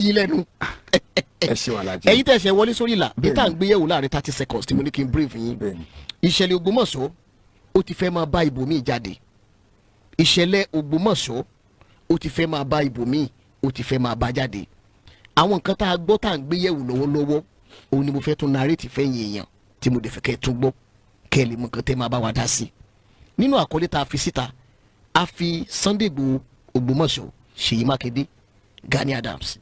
Yín lẹ́nu. Ẹ ṣe wà lájẹ. Ẹ̀yin tẹ́ ṣe wọlé sórí ìlà bí tá à ń gbéyẹ̀wò láàrin 30 seconds tí mo ní kí n brief yín. Ìṣẹ̀lẹ̀ Ògbómọ̀ṣọ́, ó ti fẹ́ máa bá ibòmíì jáde. Ìṣẹ̀lẹ̀ Ògbómọ̀ṣọ́, ó ti fẹ́ máa bá ibòmíì, ó ti fẹ́ máa bá jáde. Àwọn nǹkan tá a gbọ́ tá à ń gbéyẹ̀wò lọ́wọ́lọ́wọ́, òun ni mo fẹ́ tún narrate fẹ́yìn èèyàn tí mo dẹ̀ fẹ́ kẹ́ ẹ tún gbọ́, kẹ́ ẹ lè mọ nǹkan tẹ́ máa bá wa dá sí. Nínú àkọlé tá a fi síta, a fi Sunday Igboho, Ògbómọ̀ṣọ́, Ṣèyí Mákindé, Gani Adams.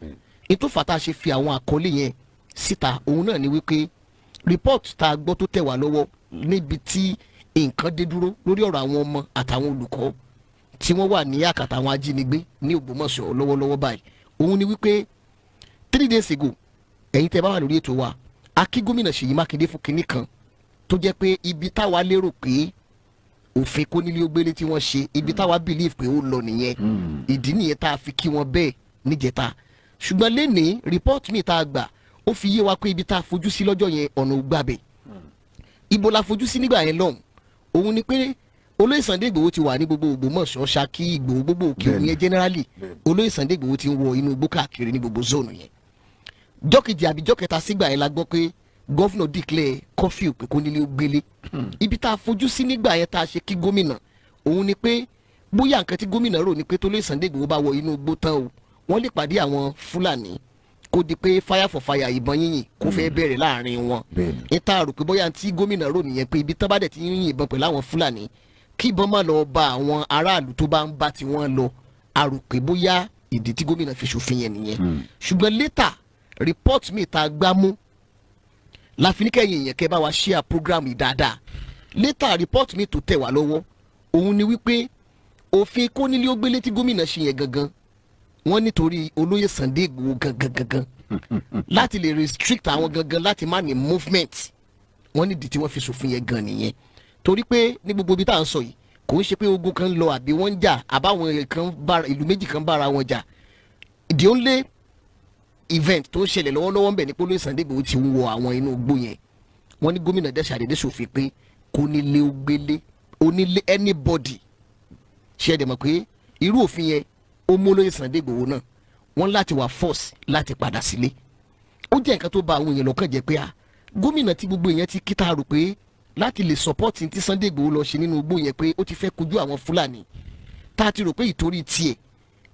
Ètò fàtà ṣe fi àwọn àkọlé yẹn síta, òun náà ni wípé report tá a gbọ́ tó tẹ̀ wá lọ́wọ́ níbi tí nǹkan dé dúró lórí ọ̀rọ̀ àwọn ọmọ àtàwọn olùkọ́ tí wọ́n wà ní àkàtà àwọn ajínigbé ní Ògbómọ̀ṣọ́ lọ́wọ́lọ́wọ́ báyìí, òun ni wípé 3 days ago, ẹ̀yin tẹ́ bá wà lórí ètò wa, a kí gómìnà Ṣèyí Mákindé fún kinní kan tó jẹ́ pé ibi táwa lérò pé òfin kónílé ó gbélé tí wọ́n ṣe, ibi táwa believe pé ó lọ nìyẹn. Ìdí nìyẹn tá a fi kí wọn bẹ́ẹ̀ níjẹta. Ṣùgbọ́n lẹ́nìí, report mi tá a gbà, ó fi yé wa pé ibi tá a fojú sí lọ́jọ́ yẹn, ọ̀nà ò gbàbẹ̀. Ibo la fojú sí nígbà yẹn lọ́hùn? Òun ni pé olóyè Sunday Igboho ti wà ní gbogbo Ògbómọ̀ṣọ́, Ṣakí, Ìgbòho, gbogbo òkè òun yẹn generally. Olóyè Sunday Igboho ti ń wọ inú igbó káàkiri ní gbogbo zone yẹn. Jọ́kejì àbí jọ́kẹta sígbà yẹn la gbọ́ pé governor declare curfew pé kó nílé ó gbélé. Ibi tá a fojú sí nígbà yẹn tá a ṣe kí gómìnà, òun ni pé bóyá nǹkan tí gómìnà rò ni pé tólóyè Sunday Igboho bá wọ inú igbó tán o, wọ́n lè pàdé àwọn Fúlàní, kó di pé fire for fire, ìbọn yínyìn kó fẹ́ bẹ̀rẹ̀ láàrin wọn. Níta rò pé bóyá tí gómìnà rò nìyẹn, pé ibi tán bá dẹ̀ ti ń yìnbọn pẹ̀lú àwọn Fúlàní, kí ìbọn má lọ bá àwọn aráàlú tó bá ń bá tiwọn lọ. A rò pé bóyá ìdí tí gómìnà fi ṣòfin yẹn nìyẹn. Ṣùgbọ́n later, report mi ta gbá mú láfiníkẹ́yìn yẹn, kẹ́ bá wa share program yìí dáadáa. Later report mi tó tẹ̀ wá lọ́wọ́, òun ni wípé òfin kónílé ó gbélé tí gómìnà ṣe yẹn gangan, wọ́n nítorí olóyè Sunday Igboho gangan gangan, láti lè restrict àwọn gangan láti má ní movement. Wọ́n nídìí tí wọ́n fi ṣòfin yẹn gan nìyẹn, torí pé ní gbogbo ibi tá à ń sọ yìí, kò ń ṣe pé ogun kan ń lọ àbí wọ́n ń jà àbáwọn kan bára ìlú méjì kan bára wọn jà. The only event tó ń ṣẹlẹ̀ lọ́wọ́lọ́wọ́ ń bẹ̀ ní pé olóyè Sunday Igboho ti ń wọ àwọn inú igbó yẹn. Wọ́n ní gómìnà dẹ̀ ṣàdédé ṣòfin pé kò nílé ó gbélé, onílé, anybody. Ṣe é dẹ̀ mọ̀ pé irú òfin yẹn, ó mú olóyè Sunday Igboho náà, wọ́n láti wà force láti padà sílé. Ó jẹ́ nǹkan tó bà àwọn èèyàn lọ́kàn jẹ́ pé a gómìnà tí gbogbo èèyàn ti kíta rò pé láti lè support tí Sunday Igboho lọ ṣe nínú igbó yẹn, pé ó ti fẹ́ kojú àwọn Fúlàní, tá a ti rò pé ìtorí tiẹ̀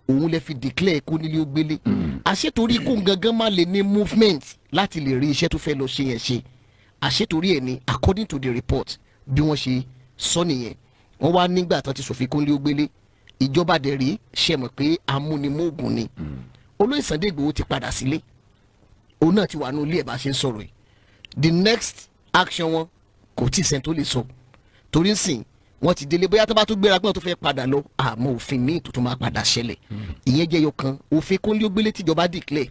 òun lè fi declare kó nílé ó gbélé, àṣetorí kó gangan má lè ní movement láti lè rí iṣẹ́ tó fẹ́ lọ ṣe yẹn ṣe, àṣetorí ẹ̀ ni. According to the report, bí wọ́n ṣe sọ nìyẹn. Wọ́n wá nígbà tó ti ṣòfin kó nílé ó gbélé, ìjọba dẹ̀ rí ṣe mọ̀ pé amúnimóògùn ni. Olóyè Sunday Igboho ti padà sílé, òun náà ti wà ní ilé ẹ̀ bá ṣe ń sọ̀rọ̀ yìí. The next action wọn, kò tí ì sẹ́ni tó lè sọ, torí sìn wọ́n ti délé. Bóyá tó bá tó gbéra pé wọ́n tó fẹ́ padà lọ, àmọ́ òfin míì tó tún máa padà ṣẹlẹ̀. Ìyẹn jẹ́ yọkan òfin kónílé ó gbélé tíjọba declare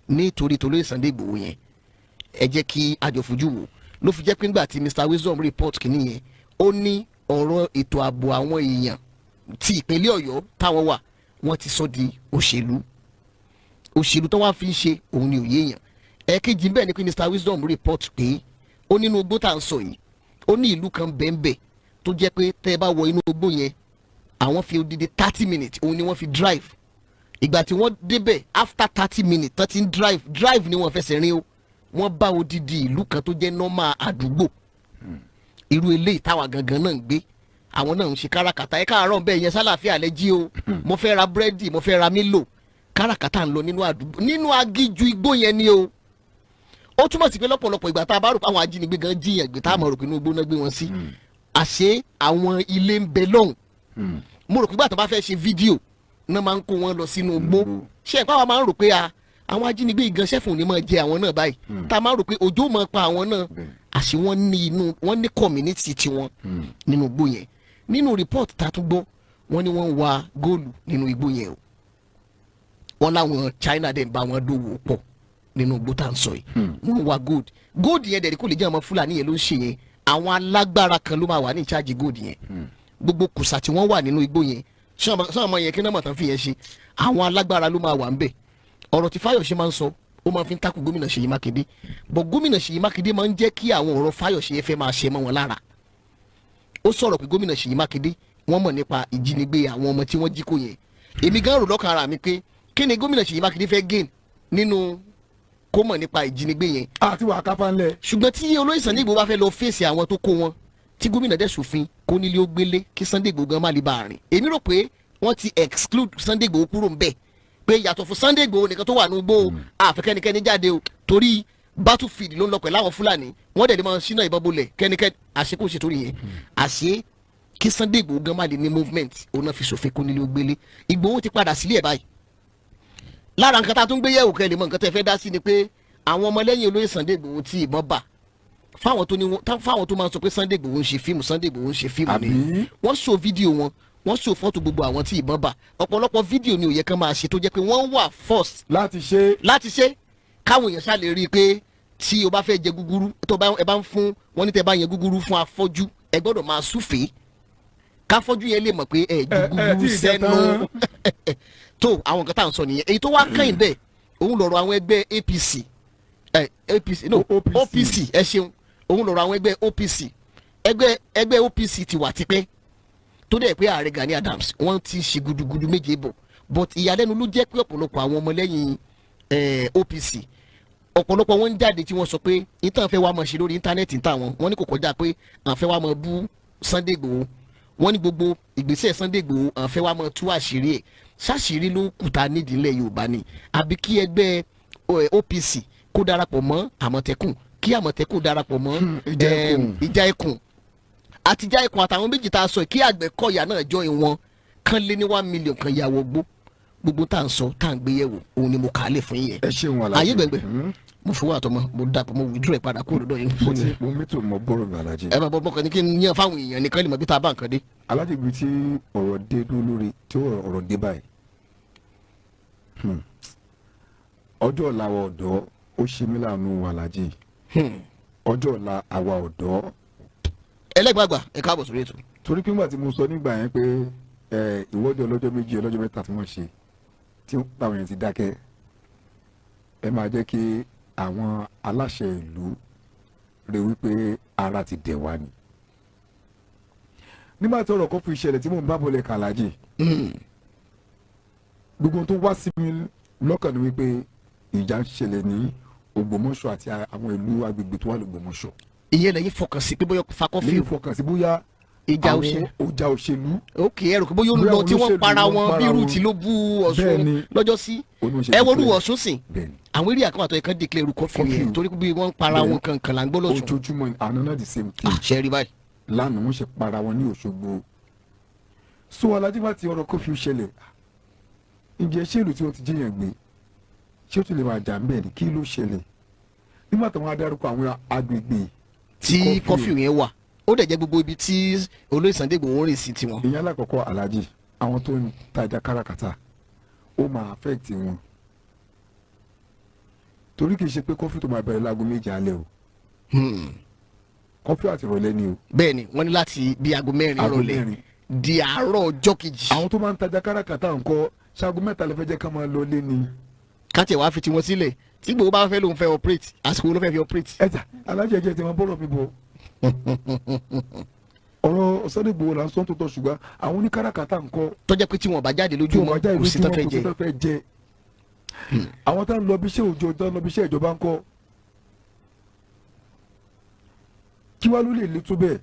nítorí tolóyè Sunday Igboho yẹn. Ẹ jẹ́ kí a jọ fojú wò. Ló fi jẹ́ pé ńgbà tí Mr Wisdom report kìíní yẹn, ó ní ọ̀rọ̀ ètò ààbò àwọn èèyàn ti ìpínlẹ̀ Ọ̀yọ́ táwọn wà, wọ́n ti sọ di òṣèlú. Òṣèlú tó wá fi ń ṣe, òun ni òye èèyàn. Ẹ̀ẹ̀kejì bẹ́ẹ̀ ni pé Mr Wisdom report pé ó nínú igbó tá à ń sọ yìí, ó ní ìlú kan bẹ́ẹ̀nbẹ́ẹ̀ tó jẹ́ pé tẹ́ ẹ bá wọ inú igbó yẹn, àwọn fi odidi 30 minutes òun ni wọ́n fi drive. Ìgbà tí wọ́n débẹ̀, after 30 minutes tó ti ń drive, drive ni wọ́n fẹsẹ̀ rìn o, wọ́n bá odidi ìlú kan tó jẹ́ normal àdúgbò, irú eléyìí táwa gangan náà ń gbé. Àwọn náà ń ṣe káràkátà. Ẹ káàárọ̀ bẹ́ẹ̀ yẹn, sálàáfíà lẹ jí o, mo fẹ́ ra búrẹ́dì, mo fẹ́ ra Milo. Káràkátà ń lọ nínú àdúgbò, nínú agíjú igbó yẹn ni o. Ó túmọ̀ sí pé lọ́pọ̀lọpọ̀ ìgbà tá a bá rò pé àwọn ajínigbé gan jíyàn gbé, tá a mọ̀ rò pé inú igbó náà gbé wọn sí, àṣé àwọn ilé ń bẹ lọ́hùn. Mo rò pé ìgbà tó bá fẹ́ ṣe fídíò náà máa ń kó wọn lọ sínú igbó. Ṣé ẹ̀ pàwọn máa ń rò pé a àwọn ajínigbé gan ṣẹ́fùn ní máa jẹ àwọn náà báyìí, tá a máa ń rò pé òjò máa pa àwọn náà, àṣé wọ́n ní inú wọ́n ní community tiwọn nínú igbó yẹn. Nínú report tá a tún gbọ́, wọ́n ní wọ́n ń wa góòlù nínú igbó yẹn o. Wọ́n láwọn China dẹ̀ ń bá wọn dòwò pọ̀ nínú igbó tá à ń sọ yìí. Wọ́n ń wa gold. Gold yẹn dẹ̀ kò lè jẹ́ àwọn Fúlàní yẹn ló ń ṣe yẹn. Àwọn alágbára kan ló máa wà ní ìcháàjì gold yẹn. Gbogbo kùsà tí wọ́n wà nínú igbó yẹn, ṣé ọmọ yẹn kí náà mọ̀ tán fi yẹn ṣe, àwọn alágbára ló máa wà ń bẹ̀. Ọ̀rọ̀ tí Fáyọ̀ṣe máa ń sọ, ó máa fi ń takò gómìnà Ṣèyí Mákindé bọ̀. Gómìnà Ṣèyí Mákindé máa ń jẹ́ kí àwọn ọ̀rọ̀ Fáyọ̀ṣe fẹ́ máa ṣe mọ́ wọn lára. Ó sọ̀rọ̀ pé gómìnà Ṣèyí Mákindé, wọ́n mọ̀ nípa ìjínigbé àwọn ọmọ tí wọ́n jí kó yẹn. Èmi gan rò lọ́kàn ara mi pé kí ni gómìnà Ṣèyí Mákindé fẹ́ gain? Nínú kó mọ̀ nípa ìjínigbé yẹn. Àti wà kápá ńlẹ̀. Ṣùgbọ́n tí olóyè Sunday Igboho bá fẹ́ lọ fèsì àwọn tó kó wọn, tí gómìnà dẹ̀ ṣòfin kó nílé ó gbélé, kí Sunday Igboho gan má lè bá a rìn, èmi rò pé wọ́n ti exclude Sunday Igboho kúrò ń bẹ̀, pé yàtọ̀ fún Sunday Igboho nìkan tó wà ní igbó, àfẹ́kẹ́nikẹ́ni jáde o, torí battlefield ló ń lọ pẹ̀lú àwọn Fúlàní. Wọ́n dẹ̀ lè máa ṣínà ìbọn bolẹ̀ kẹ́nikẹ́ni. Àṣekó ṣètò yẹn, àṣé kí Sunday Igboho gan má lè ní movement, òun náà fi ṣòfin kó nílé ó gbélé. Igboho ti padà sílé ẹ̀ báyìí. Lára nǹkan tá a tún gbé yẹ̀wò, kẹ́ lè mọ nǹkan tẹ́ fẹ́ dá sí, ni pé àwọn ọmọlẹ́yìn olóyè Sunday Igboho tí ìbọn bà, fáwọn tó ní wọn, fáwọn tó máa ń sọ pé Sunday Igboho ń ṣe fíìmù, Sunday Igboho ń ṣe fíìmù ni. Àbí? Wọ́n ṣò fídíò wọn, wọ́n ṣò fọ́tò gbogbo àwọn tí ìbọn bà. Ọ̀pọ̀lọpọ̀ fídíò ni ò yẹ kán máa ṣe, tó jẹ́ pé wọ́n wà forced láti ṣe. Láti ṣe káwọn èèyàn ṣáà lè rí i pé tí o bá fẹ́ jẹ gúgúrú, tó bá ẹ bá ń fún wọn ní, tẹ bá yẹn gúgúrú fún afọ́jú, ẹ gbọ́dọ̀ máa súfèé káfọ́jú yẹn lè mọ̀ pé ẹ ju Ẹ gúgúrú tí ì jẹ sẹ́nu. tán. Tó àwọn nǹkan tá à ń sọ nìyẹn. Èyí tó wá kẹ́yìn bẹ́ẹ̀, òun lọ̀rọ̀ àwọn ẹgbẹ́ APC, APC, no. OPC. OPC, ẹ ṣeun. Òun lọ̀rọ̀ àwọn ẹgbẹ́ OPC. Ẹgbẹ́ OPC ti wà tipẹ́, tó dẹ̀ pé ààrẹ Gani Adams, wọ́n ti ṣe gudugudu méje bọ̀, but ìyàlẹ́nu ló jẹ́ pé ọ̀pọ̀lọpọ̀ àwọn ọmọlẹ́yìn OPC, ọ̀pọ̀lọpọ̀ wọn ń jáde tí wọ́n sọ pé ìtàn fẹ́ wá máa ṣe lórí íńtánẹ́ẹ̀tì ń tà wọ́n, wọ́n ní kò kọjá pé àwọn fẹ́ wá máa bú Sunday Igboho. Wọ́n ní gbogbo ìgbésẹ̀ Sunday Igboho, àwọn fẹ́ wá máa tú àṣírí ẹ̀. Ṣàṣírí ló kùtà nídìí ilẹ̀ Yorùbá ni, àbí kí ẹgbẹ́ OPC kó darapọ̀ mọ́ Àmọ̀tẹ́kùn, kí Àmọ̀tẹ́kùn darapọ̀ mọ́ Ìjà Ẹkùn. Ìjà Ẹkùn àti Ìjà Ẹkùn àtàwọn méjì tá a sọ yìí, kí Àgbẹ̀kọ̀yà náà jọ ìwọ̀n kan lé ní 1 million kan yàwó gbó. Gbogbo tá à ń sọ, tá à ń gbé yẹ̀wò, òun ni mo kà á lè fún yín yẹn. Ẹ ṣeun, Alhaji. Ayé gbẹ̀ngbẹ̀, mo fowó àtọmọ, mo dàpọ̀, mo withdraw ẹ̀ padà kúrò lọ́dọ̀ yín. Mo ti mo mẹ́tò mọ bọ́rọ̀ mi, Alhaji. Ẹ máa bọ́ mọ́kàn ní kí n yàn fáwọn èèyàn nìkan lè mọ bí tá a bá nǹkan dé. Alhaji, ibi tí ọ̀rọ̀ dé dúró lórí, tí ọ̀rọ̀ dé báyìí, ọjọ́ ọ̀la àwa ọ̀dọ́, ó ṣe mí láàánú, Alhaji. Ọjọ́ ọ̀la àwa ọ̀dọ́. Ẹlẹ́gbàgbà, ẹ káàbọ̀ sórí ètò. Torí pé nígbà tí mo sọ nígbà yẹn pé ìwọ́de ọlọ́jọ́ 2, ọlọ́jọ́ 3 tí wọ́n ṣe, tí táwọn yẹn ti dákẹ́, ẹ máa jẹ́ kí àwọn aláṣẹ ìlú rí wípé ara ti dẹ̀ wá ni. Nígbà tí ọ̀rọ̀ kan fi ṣẹlẹ̀ tí mò ń bá bọ̀lẹ̀ kàlájì, gbogbo ohun tó wá sí mi lọ́kàn ni wípé ìjà ń ṣẹlẹ̀ ní Ògbómọ̀ṣọ́ àti àwọn ìlú agbègbè tó wà lÓgbómọ̀ṣọ́. Ìyẹn lẹ́yìn fọkàn sí pé bóyá fa curfew. Lẹ́yìn fọkàn sí bóyá ìjà àwọn òṣèlú. Ìjà òṣèlú. Ok, ẹ rò pé bóyá ó ń Bóyá lọ tí wọ́n olóṣèlú para wọ́n wọn para bí irú wọn. tí ló bú Ọ̀ṣun Bẹ́ẹ̀ni. lọ́jọ́ sí. Oníṣe Ẹ wo irú declare. Ọ̀ṣun sìn, àwọn eré àkànwà tó yẹ kán declare irú curfew yẹn, Curfew. torí pé bí wọ́n ń para wọn kankan là ń gbọ́ lọ́sùn. Ojoojúmọ́ ni, àná náà, the same thing. Ah, ṣe rí báyìí. Lánàá wọ́n ṣe para wọn ní Òṣogbo. So Alhaji, bá ti ọ̀rọ̀ curfew ṣẹlẹ̀, ǹjẹ́ ṣé ìlú tí wọ́n ti jíyàn gbé, ṣé ó tún lè máa jà ń bẹ̀ ni? Kí ló ṣẹlẹ̀ nígbà tí wọ́n á dárúkọ àwọn agbègbè Tí curfew yẹn wà, ó dẹ̀ jẹ́ gbogbo ibi tí olóyè Sunday Igboho ń rìn sí tiwọn. Ìyẹn alákọ̀ọ́kọ́, Alhaji. Àwọn tó ń tajà káràkátà, ó máa affect wọn, torí kì í ṣe pé curfew tó máa bẹ̀rẹ̀ láago 7 alẹ́ o. Curfew àti ìrọ̀lẹ́ ni o. Bẹ́ẹ̀ ni, wọ́n ní láti bí aago 4 Aago ìrọ̀lẹ́ 4. di àárọ̀ ọjọ́ kejì. Àwọn tó máa ń tajà káràkátà ńkọ́? Ṣaago 3 lè fẹ́ jẹ́ ká máa lọ lé ni? Káàtì wàá fi tiwọn sílẹ̀, tí Igboho bá fẹ́ lóun fẹ́ operate, àsìkò wo ló fẹ́ fi operate? Ẹ̀ta alájẹ jẹ́ tí wọ́n bọ́rọ̀ mi bọ̀. Ọ̀rọ̀ Sunday Igboho là ń sọ tó tọ́, ṣùgbọ́n àwọn oníkáràkátà ńkọ́? Tó jẹ́ pé tí wọ́n bá jáde Tí wọ́n lójúmọ́, bá jáde kò sí tán lójúmọ́, fẹ́ kò sí jẹ. tán fẹ́ jẹ. Àwọn tá ń lọ bí iṣẹ́ òjò, tó ń lọ bí iṣẹ́ ìjọba ńkọ́? Kí wá ló lè le tó bẹ́ẹ̀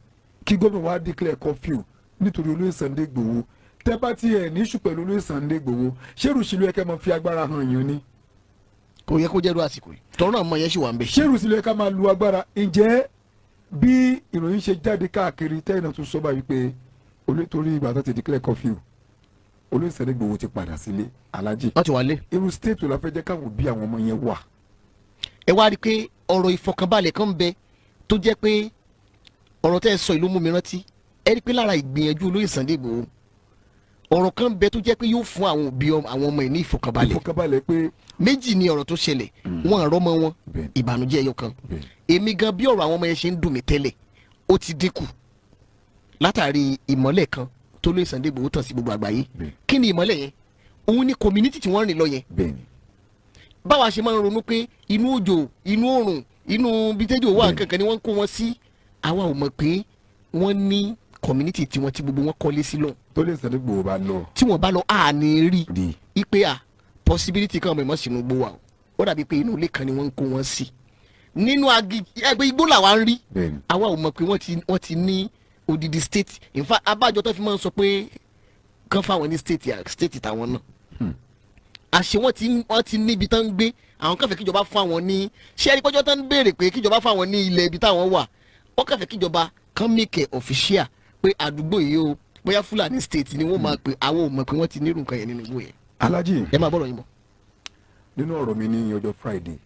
kí gómìnà wa declare curfew nítorí olóyè Sunday Igboho? Tẹ́ bá tiẹ̀ ní issue pẹ̀lú olóyè Sunday Igboho, ṣé ìrùsílẹ̀ yẹ kẹ́ máa fi agbára hàn yín ni? Kò yẹ kó jẹ́rú àsìkò yìí, tọ́rọ̀ náà mọ yẹn sì wà ń bẹ̀. Ṣé ìrùsílẹ̀ yẹ ká máa lu agbára? Ǹjẹ́ bí ìròyìn ṣe jáde káàkiri tẹ́yìn náà tún sọ báyìí pé torí ìgbà tó ti declare curfew, olóyè Sunday Igboho ti padà sílé, Alhaji? Wọ́n ti wà lé. Irú state wo la fẹ́ jẹ́ káwọn òbí àwọn ọmọ yẹn wà? Ẹ wá rí i pé ọ̀rọ̀ ìfọkànbalẹ̀ kan ń bẹ tó jẹ́ pé ọ̀rọ̀ tẹ́ ẹ sọ ìlú mú mi rántí. Ẹ rí i pé lára ìgbìyànjú olóyè Sunday Igboho, ọ̀rọ̀ kan ń bẹ tó jẹ́ pé yóò fún àwọn òbí àwọn ọmọ ẹ̀ ní ìfọkànbalẹ̀. Ìfọkànbalẹ̀ pé Méjì ni ọ̀rọ̀ tó ṣẹlẹ̀: wọn àrọ́mọ wọn, ìbànújẹ́ ẹyọ kan. Èmi gan, bí ọ̀rọ̀ àwọn ọmọ yẹn ṣe ń dùn mí tẹ́lẹ̀, ó ti dínkù látàrí ìmọ́lẹ̀ kan tó lóye Sunday Igboho tàn sí gbogbo àgbáyé. Kí ni ìmọ́lẹ̀ yẹn? Òun ni community tí wọ́n rìn lọ yẹn. Báwa ṣe máa ń ronú pé inú òjò, inú òrùn, inú bitẹ́jò wà kankan ni wọ́n ń kó wọn sí, àwa ò mọ̀ pé wọ́n ní community tiwọn tí gbogbo wọn kọ́lé sí lọ. Tó lè Sunday Igboho bá lọ. Tí wọ́n bá lọ, àní rí Rí. ipe à possibility kan ọmọ ìmọ̀ sínú gbó wa o. Ó dàbí pé inú ilé kan ni wọ́n ń kó wọn sí nínú agi ẹgbẹ́ igbó làwa ń rí. Àwa ò mọ̀ pé wọ́n ti ní odidi state. In fact, abájọ tó fi máa ń sọ pé kán fáwọn ní state tàwọn náà, àṣé wọ́n ti níbi tán ń gbé. Àwọn kan fẹ́ kíjọba fún àwọn ní, ṣé ẹni pọ́jọ́ tán ń béèrè pé kíjọba fún àwọn ní ilẹ̀ ibi táwọn wà, wọ́n kàn fẹ́ kíjọba kán make it official pé àdúgbò yìí o, bóyá Fúlàní state ni wọ́n máa pè. Àwọn ò mọ̀ pé wọ́n ti nírú nǹkan yẹn nínú igbó yẹn. Alhaji. Ẹ máa bọ̀rọ̀ yín bọ̀. Nínú ọ̀rọ̀ mi ní ọjọ́ Friday,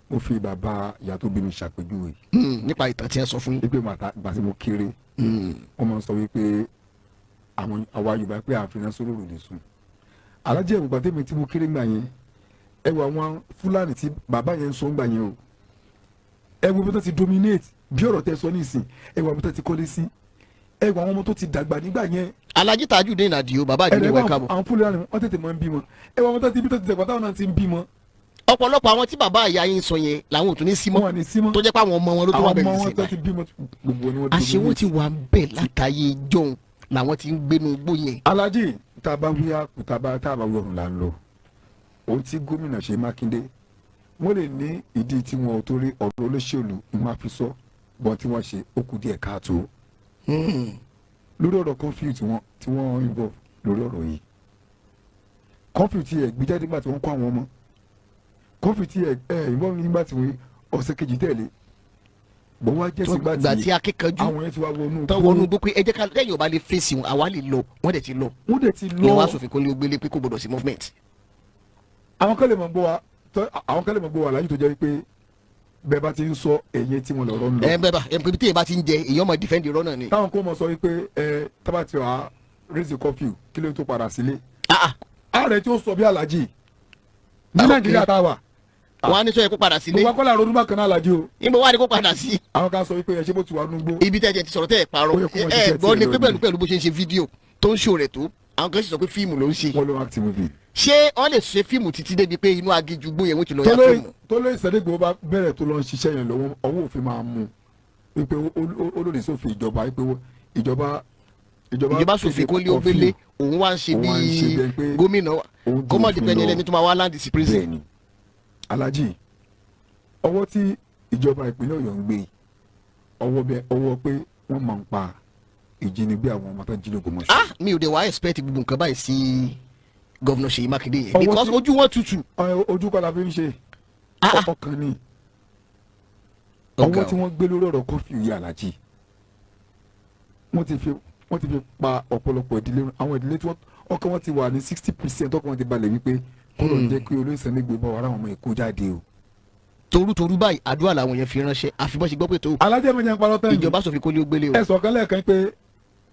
mo fi bàbá ìyá tó bí mi ṣàpèjúwe. Nípa ìtàn tí ẹ sọ fún yín. Wípé màtá ìgbà tí mo kéré, wọ́n máa ń sọ wípé àwọn àwa Yorùbá pé àfihàn sórí òrùlé sùn. Alhaji, ẹ̀wùgbà tèmi tí mo kéré gbà yẹn, ẹ wo àwọn Fúlàní tí bàbá yẹn ń sọ gbà yẹn o, ẹ wo bí wọ́n ti dominate bí ọ̀rọ̀ tẹ sọ nísìn, ẹ wo àwọn tó ti kọ́lé sí, ẹ wo àwọn ọmọ tó ti dàgbà nígbà yẹn. Alhaji Tajudeen Adio, bàbá àdínní, wẹ̀ káàbọ̀. Àwọn Fúlàní, wọ́n tètè máa ń bímọ. Ẹ wo àwọn tó ti bí, tó ti dàgbà, táwọn náà ti ń bímọ. Ọ̀pọ̀lọpọ̀ àwọn tí bàbá ìyá yín sọ yẹn làwọn ò tún ní sí Wọn mọ́, wà ní símọ́. tó jẹ́ pé àwọn ọmọ wọn ló tó wà Àwọn ọmọ bẹ̀rẹ̀ wọn sí tó ti bímọ, gbogbo ni wọ́n àṣé wọ́n ti dominate. wà ń bẹ̀ látàyè jọ̀hún làwọn ti ń gbénu igbó yẹn. Alhaji, tá a bá wí àpò, tá a bá wí ọ̀run là ń lọ. Ohun tí gómìnà Ṣèyí Mákindé, wọ́n lè ní ìdí tí wọn ò torí ọ̀rọ̀ olóṣèlú ni wọ́n á fi sọ bọ́n tí wọ́n ṣe, ó kù díẹ̀ káàtó lórí ọ̀rọ̀ curfew tí wọ́n involve lórí ọ̀rọ̀ yìí. Curfew tí ẹ̀ gbé jáde nígbà tí wọ́n kó àwọn ọmọ, curfew tí ẹ̀ involve nígbà tí wọ́n ọ̀sẹ̀ kejì tẹ̀lé bọ́n wá jẹ́ sígbà Gbà tí akíkanjú àwọn yẹn ti wá wọnú tán wọnú igbó pé ẹ jẹ́ ká lẹ́yìn ọba lè fèsì wọn, àwa lè lọ, wọ́n dẹ̀ ti lọ. Wọ́n dẹ̀ ti Ni wọ́n á lọ. sòfin kó lé ogbélé pé kò gbọdọ̀ sí movement. Àwọn kan lè mọ̀ gbọ́ wa láyé tó jẹ́ wípé bẹ́ẹ̀ bá ti ń sọ ẹ̀yẹ tí wọ́n lọ́rọ́ ń lọ. Ẹ bẹ́ẹ̀ bá ẹ pé tí èyí bá ti ń jẹ, èèyàn máa defend irọ́ náà ni. Táwọn kò mọ̀ sọ wípé ẹ tábà tí wàá raise curfew, kí ló tó padà sílé? Ah, ah. Ààrẹ tí ó sọ bí Alájì ní Ah, ok. Nàìjíríà tá a wà. Wọ́n á ní sọ yẹ kó padà sílé. Gbogbo akọ́lá ronú bákan náà, Alájì o. Níbo wá ní kó padà sí? Àwọn kan sọ wípé ẹ ṣé bó ti wà nùgbó. Ibi tẹ́ ẹ ti sọ̀rọ̀ tẹ́ ẹ parọ́. Ó yẹ kó wọ́n Ẹ ṣiṣẹ́ gbọ́ ni tiẹ̀ pé lọ pẹ̀lú ni. pẹ̀lú bó ṣe ń ṣe fídíò tó ń ṣò rẹ̀ tó, àwọn kan sì sọ pé fíìmù ló ń ṣe. Wọ́n ló act movie. Ṣé wọ́n lè ṣe fíìmù títí débi pé inú aginjù gbó yẹn wọ́n ti lọ ya fíìmù? Tó lóye Sunday bá bẹ̀rẹ̀ tó lọ ń ṣiṣẹ́ yẹn lọ́wọ́, ọwọ́ òfin máa mú wípé ó lòdì sófin ìjọba, wípé ìjọba Ìjọba sòfin kó lé ó gbélé, òun wá ń ṣe Òun wá ń ṣe bíi bí ẹni pé gómìnà òun ju kó má di òfin pé ẹni lọ. ẹlẹ́ni tó máa wá land sí prison. Bẹ́ẹ̀ni Alhaji, ọwọ́ tí ìjọba ìpínlẹ̀ Ọ̀yọ́ ń gbé, ọwọ́ bẹ ọwọ́ pé wọ́n máa ń pa ìjínigbé àwọn ọmọ tó ń jí l'Ógbómọ̀ṣọ́. Ah, mi ò dé wá expect gbogbo nǹkan báyìí sí Governor Ṣèyí Mákindé yẹn Ọwọ́ because ojú wọn tutù. Ojú kọ́ la fi ń ṣe. Ah, ah. Ọkàn ni. Ọ̀gá Ọwọ́ o. tí wọ́n gbé lórí ọ̀rọ̀ curfew yìí, Alhaji, wọ́n ti fi pa ọ̀pọ̀lọpọ̀ ìdílé run. Àwọn ìdílé tí wọ́n ọkàn wọn ti wà ní 60%, ọkàn wọn ti balẹ̀ wípé kọ́lọ̀ jẹ́ kí olóyè Sunday Igboho bá wà ráwọn ọmọ Èkó jáde o. Torútorú báyìí, àdúrà làwọn yẹn fi ránṣẹ́, àfi bọ́n ṣe gbọ́ pé tó Alájẹ́ mi jẹ́ ń parọ́ tẹ́yìn. ìjọba sòfin kó lé ó gbélé o. Ẹ sọ kan lẹ́ẹ̀kan pé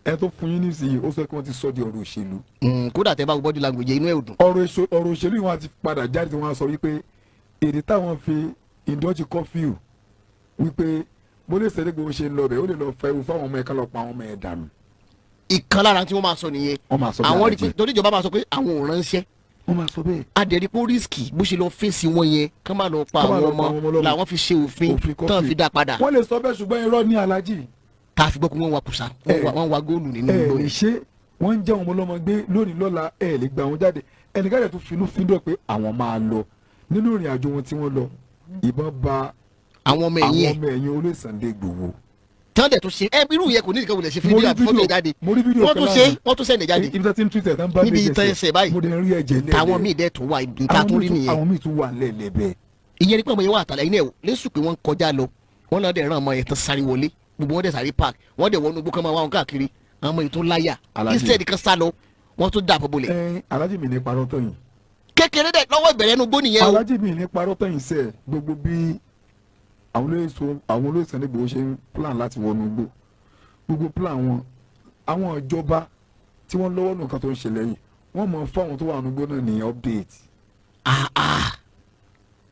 ẹ tó fún yín nísìnyí, ó sọ pé wọ́n ti sọ di ọ̀rọ̀ òṣèlú. Kódà tẹ́ bá wo body language, inú ẹ̀ ò dùn. Ọ̀rọ̀ òṣèlú yìí, wọ́n ti padà jáde tí wọ́n á sọ wípé èdè táwọn fi ìdọ́jì curfew, wípé bó lè Sunday Igboho ṣe ń lọ bẹ̀, ó lè lọ fẹ́ ewu fáwọn ọmọ ẹ̀, ká lọ pa àwọn ọmọ ẹ̀ dànù. Ìkan lára tí wọ́n máa sọ nìyẹn. Wọ́n máa sọ bẹ́ẹ̀. Àwọn rí pé Alhaji. torí ìjọba máa sọ pé àwọn ò ránṣẹ́. Wọ́n máa sọ bẹ́ẹ̀. Adẹ̀rí pé ó risk bó ṣe lọ fèsì wọn yẹn, kán má lọ pa Kán má àwọn lọ pa ọmọ àwọn ọmọ ọlọ́mọ. làwọn fi ṣe òfin Òfin tán curfew. fi dá padà. Wọ́n lè sọ bẹ́ẹ̀, ṣùgbọ́n irọ́ ní, Alhaji. Tá a fi gbọ́ pé wọ́n wa kùsà, wọ́n wa góòlù nínú igbó Lè yẹn. ṣe wọ́n ń jẹ́ àwọn ọmọ ọlọ́mọ gbé lónìí lọ́la, ẹ lè gba àwọn jáde. Ẹnìkan rẹ̀ tún finú fíndọ̀ pé àwọn máa lọ nínú ìrìn àjò wọn tí wọ́n lọ, ìbọn ba Àwọn ọmọ àwọn ẹ̀yìn ẹ̀ ọmọ ẹ̀yìn olóyè Sunday Igboho. Tán dẹ̀ tún ṣe ẹ irú yẹn, kò ní ìdíkẹ́ wọlé ṣe Mo fídíò rí àti fọ́tò fídíò- jáde. Mo rí fídíò Wọ́n kan tún ṣe lánàá. wọ́n tún send jáde Ibi tó ti ń tweet ẹ̀ tán bá níbi méjì ìtàn ẹsẹ̀ báyìí. Mo dẹ̀ ń rí ẹ̀jẹ̀ lẹ́lẹ̀. Táwọn míì dẹ̀ tún wà níta tó rí nìyẹn. Àwọn míì tún wà lẹ́lẹ̀ bẹ́ẹ̀. Ìyẹn ni pé ọmọ yẹn wà àtàlẹ́ iná ẹ̀ lẹ́sùn pé wọ́n ń kọjá lọ, wọ́n náà dẹ̀ ràn ọmọ yẹn tán sáré wọlé, gbogbo wọn dẹ̀ sáré park, wọ́n dẹ̀ wọnú igbó kan máa wá wọn káàkiri. Àwọn ọmọ yìí tún láyà. Alhaji. Instead kan sá lọ, wọ́n tún dà bọ́ bolẹ̀. Ẹ Alhaji, mi ní parọ́ tán yìí. Kékeré dẹ̀ lọ́wọ́ ìbẹ̀rẹ̀ ẹnu gbó nìyẹn o. Alhaji, mi ní parọ́ tán yìí sẹ́ẹ̀. Gbogbo bí àwọn olóyè Sunday Igboho ṣe ń plan láti wọnú igbó, gbogbo plan wọn, àwọn ìjọba tí wọ́n lọ́wọ́ nǹkan tó ń ṣẹlẹ̀ yìí, wọ́n mọ̀ fún àwọn tó wà nínú igbó náà ní update. Ah, ah.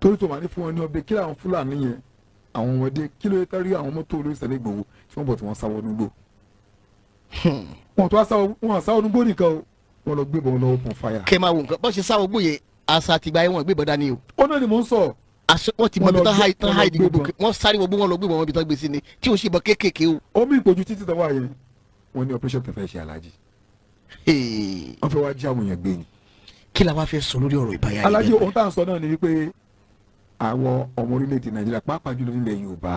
Torí tó máa ní fún wọn ní update, kí làwọn Fúlàní yẹn, àwọn ọmọdé, kí ló yẹ kárí àwọn mọ́tò olóyè Sunday Igboho tí wọ́n bọ̀ tí wọ́n sá wọnú igbó? Wọn tó wá sá, wọn sá wọnú igbó nìkan o, wọ́n lọ gbébọn lọ open fire. Kẹ́ máa wo nǹkan bọ́n ṣe sáwọ́ gbóyè àṣà àtìgbà yẹn, wọ́n gbé bọ́dá ni o. Ó náà ni mò ń sọ. Àṣọ wọ́n ti mọ Wọ́n ibi lọ tán tán wọ́n lọ háìdì gbogbo gbébọn. Wọ́n sáré wọ́n lọ gbébọn wọn ibi tán gbé sí ni tí o ṣe bọ́ kéékèèké o. Omi ìpòjú títí tó wà yẹn, wọ́n ní operation tó fẹ́ ṣe, Alhaji. Hey, Wọ́n fẹ́ wá jí àwọn èèyàn gbé ni. Kí la wá fẹ́ sọ lórí ọ̀rọ̀ ìbáyà yìí Alhaji, bẹ́ẹ̀? ohun tá à ń sọ náà ni wípé Àwọn ọmọ orílẹ̀-èdè Nàìjíríà, pàápàá jùlọ nílẹ̀ Yorùbá,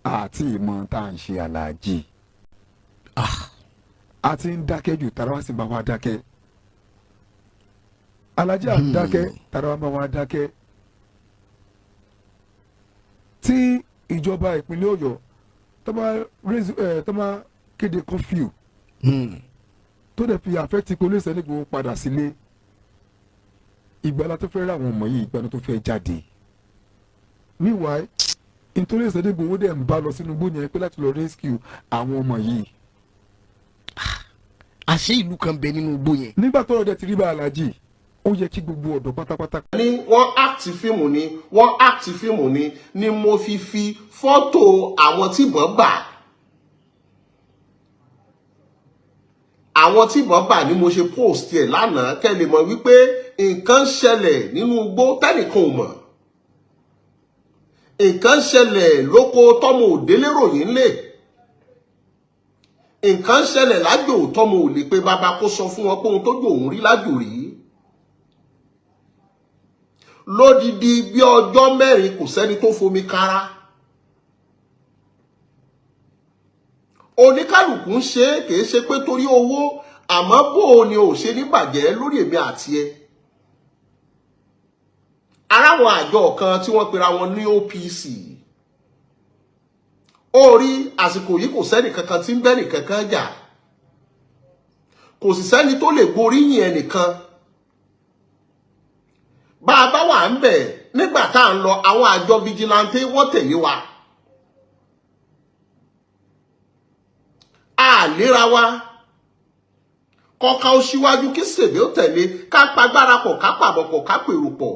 àti ìmọ̀ tá à ń ṣe àlàjì, a ti ń dákẹ́ jù, tara wa sì bá wa dákẹ́. Alájà ń dákẹ́, tara wa bá wa dákẹ́. Tí ìjọba ìpínlẹ̀ Ọ̀yọ́ tó bá raise ẹ̀, tó bá kéde curfew, tó dẹ̀ fi affect police, ẹni gbogbo padà sílé, ìgbàlá tó fẹ́ rà àwọn ọmọ yìí, ìgbàlá tó fẹ́ jáde. Meanwhile, nítorí Sunday Igboho dẹ̀ ń bá lọ sínú igbó yẹn pé láti lọ rescue àwọn ọmọ yìí. Àṣé ìlú kan bẹ nínú igbó yẹn. Nígbà tọ́rọ̀ dẹ̀ ti rí bá, aláàjì, ó yẹ kí gbogbo ọ̀dọ́ pátápátá Ní wọ́n act fíìmù ni, wọ́n act fíìmù ni mo fi fọ́tò àwọn tíbọn bà, àwọn tíbọn bà ni mo ṣe post ẹ̀ lánàá, kẹ́ lè mọ̀ wípé nǹkan ṣẹlẹ̀ nínú igbó tẹ́nìkan ò mọ̀, nǹkan ṣẹlẹ̀ lóko tọ́mọ òdélé ròyìn lè, nǹkan ṣẹlẹ̀ lájò tọ́mọ ò lè pé bàbá kó sọ fún wọn pé ohun tójú òun rí lájò rí. Lódidi bí ọjọ́ 4, kò sẹ́ni tó fomi kára. Oníkálukú ń ṣe é, kìí ṣe pé torí owó, àmọ́ bó o ni ò ṣe ní bàjẹ́ lórí èmi àti ẹ. Aráwọn àjọ kan tí wọ́n pera wọn ní OPC, ó rí àsìkò yìí, kò sẹ́ni kankan tí ń bẹ́nì kankan jà, kò sì sẹ́ni tó lè gboríyìn ẹnìkan. Bá a bá wà ń bẹ̀ nígbà tá à ń lọ, àwọn àjọ vigilante wọ́n tẹ̀lé wa, a léra wa kọ́ka ó síwájú kí sèbé ó tẹ̀lé, ká pagbára pọ̀, ká pàbọ̀ pọ̀, ká pèrò pọ̀.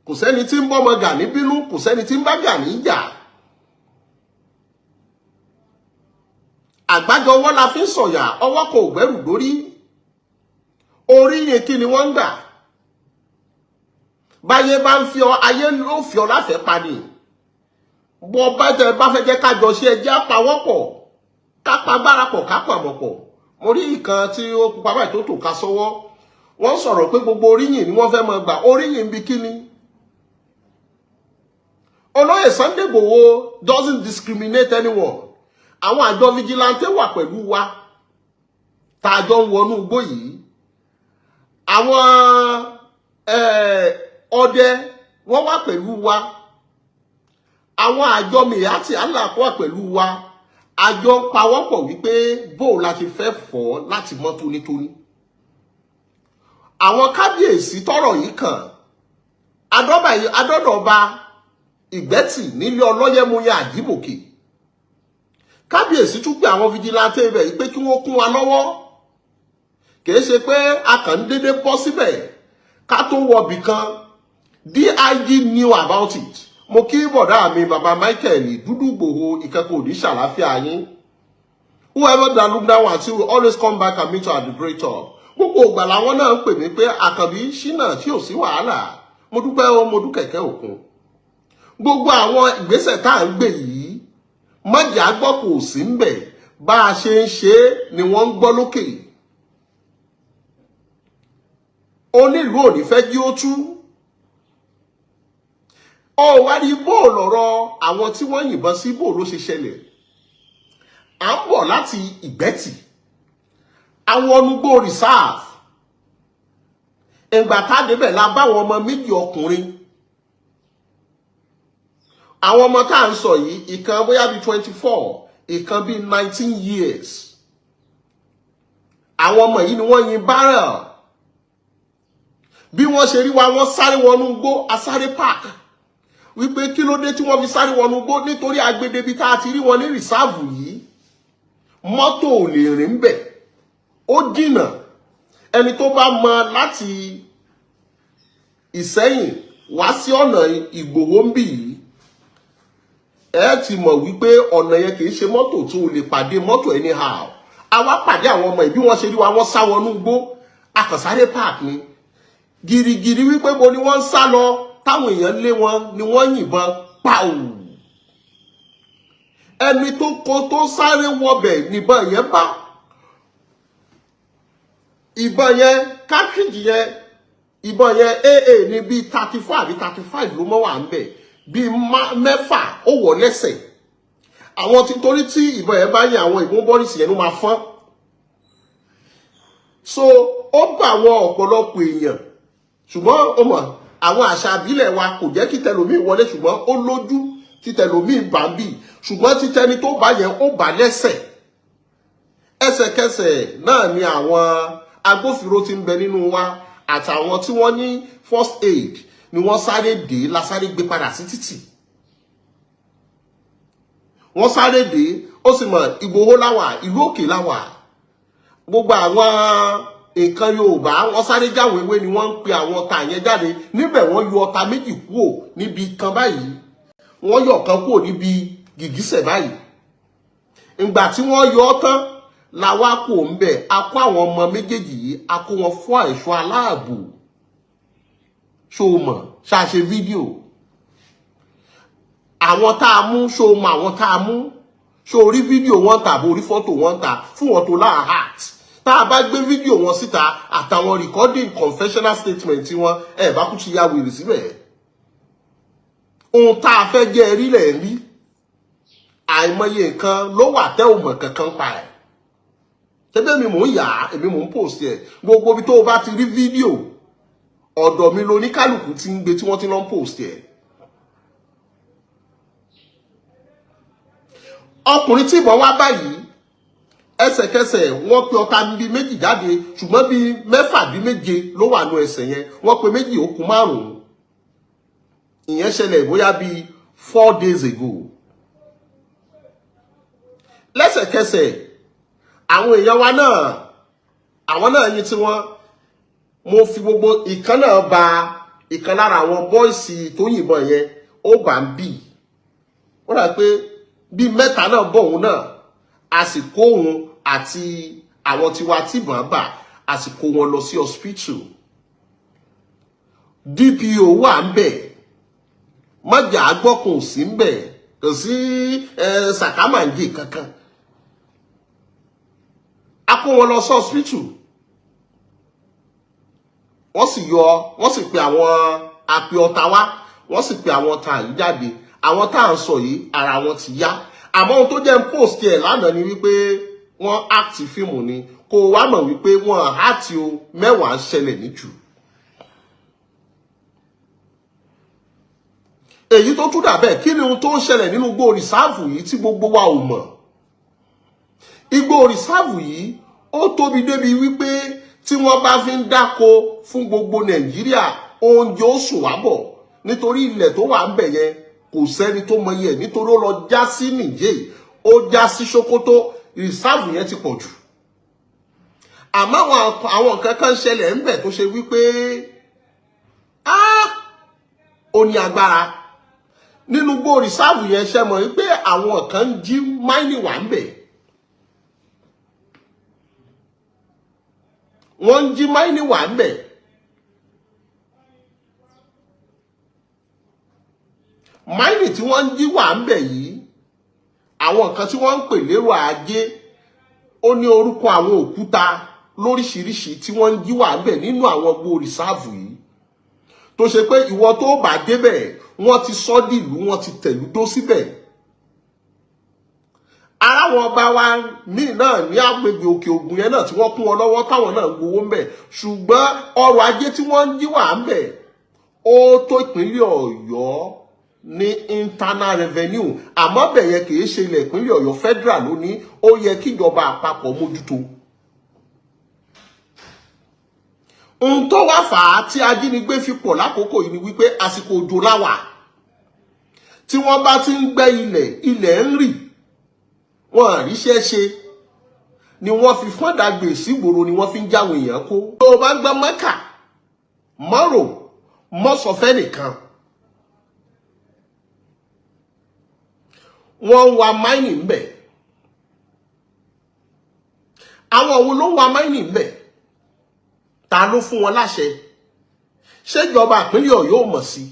Kò sẹ́ni tí ń bọ́mọ Gani bínú, kò sẹ́ni tí ń bá Gani jà. Àgbájọ ọwọ́ la fi ń sọ̀yà, ọwọ́ kò gbẹ́rù dórí. Orí yẹn kí ni wọ́n ń gbà? Báyé bá ń fi ọ, ayé ló fi ọ láfẹ̀ẹ́ pa ni. Bọ́ bá tẹ bá fẹ́ jẹ́ ká jọ ṣe, ẹjẹ́ àpawọ́pọ̀, ká pagbára pọ̀, ká pàmọ̀ pọ̀. Mo rí ìkan tí ó pupa báyìí tó tò ká sọ́wọ́, wọ́n sọ̀rọ̀ pé gbogbo oríyìn ni wọ́n fẹ́ máa gbà. Oríyìn bí kíni? Olóyè Sunday Igboho doesn't discriminate anyone. Àwọn àjọ vigilante wà pẹ̀lú wa tá a jọ ń wọnú igbó yìí. Àwọn ọdẹ wọ́n wà pẹ̀lú wa. Àwọn àjọ Miyetti Allah wà pẹ̀lú wa. Àjọ ń pawọ́pọ̀ wípé bó la ti fẹ́ fọ́ láti mọ́ tónítóní. Àwọn kábíyèsí tọ́rọ̀ yìí kàn, adọ́dọ̀ba Ìgbẹ́tì nílé Ọlọ́yẹ̀múyẹ Àjíbòkè, kábíyèsí tún pé àwọn vigilante ibẹ̀ yìí pé kí wọ́n kún wa lọ́wọ́. Kìí ṣe pé a kàn ń dédé bọ́ síbẹ̀ ká tó wọbì kan. DIG knew about it. Mo kí bọ̀dá mi, bàbá Michael Dúdú Ìgbòho, ìkẹ́kọ̀ọ́ òní ṣàlàáfíà yín. Whoever that look down at you will always come back and meet you at the great top. Gbogbo ìgbà làwọn náà ń pè mí pé Àkànbí ṣínà tí ò sí wàhálà. Mo dúpẹ́ o, mo dúkẹ̀kẹ́ òkun. Gbogbo àwọn ìgbésẹ̀ tá à ń gbé yìí, mọ̀jà gbọ́ kò sí ń bẹ̀. Bá a ṣe ń ṣe é ni wọ́n ń gbọ́ lókè. Onílùú ò ní fẹ́ jí ó tú. Ó wá rí bó lọ̀rọ̀ àwọn tí wọ́n yìnbọn sí, bó ló ṣe ṣẹlẹ̀. À ń bọ̀ láti Ìgbẹ́tì, àwọn ọnugbó reserve. Ìgbà tá a débẹ̀ la bá àwọn ọmọ méjì ọkùnrin. Àwọn ọmọ tá à ń sọ yìí, ìkan bóyá bíi 24, ìkan bíi 19 years. Àwọn ọmọ yìí ni wọ́n yin barrel. Bí wọ́n ṣe rí wa, wọ́n sáré wọnú igbó, asáré park wípé kí ló dé tí wọ́n fi sáré wọnú igbó, nítorí agbedebi tá a ti rí wọn ní reserve yìí, mọ́tò ò lè rìn bẹ̀, ó jìnnà. Ẹni tó bá mọ láti Ìsẹ́yìn wá sí ọ̀nà Ìgbòho ń bì yìí, ẹ ti mọ̀ wípé ọ̀nà yẹn kì í ṣe mọ́tò tó lè pàdé mọ́tò anyhow. Àwa pàdé àwọn ọmọ ìbí, wọ́n ṣe rí wa, wọ́n sá wọnú igbó, akànsáré park ni gìrìgìrì wípé bo ni wọ́n ń sá lọ, táwọn èèyàn lé wọn ni wọ́n yìnbọn pàù. Ẹni tó kó tó sáré wọbẹ̀ níbọn yẹn bá, ìbọn yẹn, cartridge yẹn. Ìbọn yẹn, AA ní, bíi 34 àbí 35 ló mọ́ wà ń bẹ̀. Bíi mẹ́fà ó wọ̀ lẹ́sẹ̀. Àwọn tí torí tí ìbọn yẹn bá yẹn, àwọn ìbọn bọ́rìsì yẹn ló máa fọ́n. So ó gbà àwọn ọ̀pọ̀lọpọ̀ èèyàn, ṣùgbọ́n ó mọ̀ àwọn àṣà àbílẹ̀ wa kò jẹ́ kí tẹlòmíì wọlé, ṣùgbọ́n ó lójú tí tẹlòmíì bá ń bì, ṣùgbọ́n títẹni tó bá yẹn, ó bá lẹ́sẹ̀. Ẹsẹ̀kẹsẹ̀ náà ni àwọn agbófinró tí ń bẹ nínú wa àtàwọn tí wọ́n ní first aid ni wọ́n sáré dé, la sáré gbé padà sí títì. Wọ́n sáré dé. Ó sì mọ̀, Ìgbòho láwà, ìlú òkè láwà, gbogbo àwọn nǹkan Yorùbá, wọ́n sáré jáwé ewé ni wọ́n ń pe àwọn ọta yẹn jáde níbẹ̀. Wọ́n yọ ọta méjì kúò níbi kan báyìí, wọ́n yọ kan kúò níbi gìgísẹ̀ báyìí. Ìgbà tí wọ́n yọ ọ́ tán làwa kò ń bẹ̀. A kó àwọn ọmọ méjèèjì yìí, a kó wọn fún ẹ̀ṣọ́ aláàbò. Ṣó o mọ̀ ṣáṣe fídíò àwọn tá a mú? Ṣó o mọ̀ àwọn tá a mú? Ṣó o rí fídíò wọn tàbí orí fọ́tò wọn ta fún wọn tó láà heart? Tá a bá gbé fídíò wọn síta àtàwọn recording confessional statement tí wọn ẹ bá kú ti ya wèrè síbẹ̀. Ohun tá a fẹ́ jẹ́ rí lẹ̀ ń rí. Àìmọye nǹkan ló wà tẹ́ ò mọ̀ kankan pa ẹ̀. Ṣébí mi mò ń yà á, èmi mò ń post ẹ̀. Gbogbo ibi tó o bá ti rí fídíò, ọ̀dọ̀ mi loníkálùkù ti ń gbé tí wọ́n ti lọ ń post ẹ̀. Ọkùnrin tí ìbọn wá báyìí, ẹsẹ̀kẹsẹ̀ wọ́n pe ọta bíi méjì jáde, ṣùgbọ́n bíi mẹ́fà bíi méje ló wà nù ẹsẹ̀ yẹn. Wọ́n pe méjì, ó kù márùn-ún. Ìyẹn ṣẹlẹ̀ bóyá bíi 4 days ago. Lẹ́sẹ̀kẹsẹ̀ àwọn èèyàn wa náà, àwọn náà yin tí wọ́n mo fi gbogbo ìkan náà ba ìkan lára àwọn boys tó yìnbọn yẹn, ó bá ń bì. Ó rà pé bíi mẹ́ta náà bọ̀ òun náà, a sì kó òun àti àwọn tiwa tí ìbọn bà, a sì kó wọn lọ sí hospital. DPO wà ń bẹ̀, mọ́jà gbọ́kùn sí ń bẹ̀, kò sí sàkámàǹjì kankan. A kó wọn lọ sí hospital, wọ́n sì yọ, wọ́n sì pe àwọn àpè ọ̀tá wá, wọ́n sì pe àwọn ọ̀tá yìí jáde. Àwọn tá à ń sọ yìí, ara wọn ti yá. Àmọ́ ohun tó jẹ́ ń post ẹ̀ lánàá ni wípé wọ́n act fíìmù ni, kó o wá mọ̀ wípé wọ́n act o. Mẹ́wàá ń ṣẹlẹ̀ níjù. Èyí tó tún dà bẹ́ẹ̀, kí ni ohun tó ń ṣẹlẹ̀ nínú igbó reserve yìí tí gbogbo wa ò mọ̀? Igbó reserve yìí, ó tóbi débi wípé tí wọ́n bá fi ń dáko fún gbogbo Nàìjíríà, oúnjẹ ó sùn wá bọ̀, nítorí ilẹ̀ tó wà ń bẹ̀ yẹn, kò sẹ́ni tó mọ iye ẹ̀, nítorí ó lọ já sí Nìjẹ̀, ó já sí Sókótó. Reserve yẹn ti pọ̀ jù. Àmọ́ àwọn nǹkan kan ṣẹlẹ̀ ń bẹ̀ tó ṣe wípé ó ní agbára nínú igbó reserve yẹn. Ṣe mọ̀ wípé àwọn kan ń jí mining wà ń bẹ̀? Wọ́n ń jí mining wà ń bẹ̀. Mining tí wọ́n ń jí wà ń bẹ̀ yìí, àwọn nǹkan tí wọ́n ń pè lérò ajé, ó ní orúkọ àwọn òkúta lóríṣiríṣi tí wọ́n ń jí wà ń bẹ̀ nínú àwọn igbó reserve yìí, tó ṣe pé ìwọ tó bá débẹ̀, wọ́n ti sọ́ dìlú, wọ́n ti tẹ̀lú dó síbẹ̀. Ara wọn ọba wa míì náà ní agbègbè Òkè Ògùn yẹn náà tí wọ́n kún wọn lọ́wọ́, táwọn náà gbowó ń bẹ̀, ṣùgbọ́n ọrọ̀ ajé tí wọ́n ń jí wà ń bẹ̀, ó tó ìpínlẹ̀ Ọ̀yọ́ ní internal revenue. Àmọ́ bẹ̀ yẹn kì í ṣe ilẹ̀ ìpínlẹ̀ Ọ̀yọ́, federal ló ní. Ó yẹ kíjọba àpapọ̀ mójútó. Ohun tó wá fà á tí ajínigbé fi pọ̀ lákòókò yìí ni wípé àsìkò òjò láwà. Tí wọ́n bá ti ń gbẹ́ ilẹ̀, ilẹ̀ ń rì, wọ́n àríṣẹ́ ṣe ni wọ́n fi fọ́n dàgbè sígboro, ni wọ́n fi ń jáwọn èèyàn kó. Tó o bá ń gbọ́ mọ́kà mọ́rò mọ́sọ̀fẹ́ nìkan, wọ́n ń wa máìnì ń bẹ̀. Àwọn wo ló ń wa máìnì ń bẹ̀? Ta ló fún wọn láṣẹ? Ṣèjọba ìpínlẹ̀ Ọ̀yọ́ ò mọ̀ sí?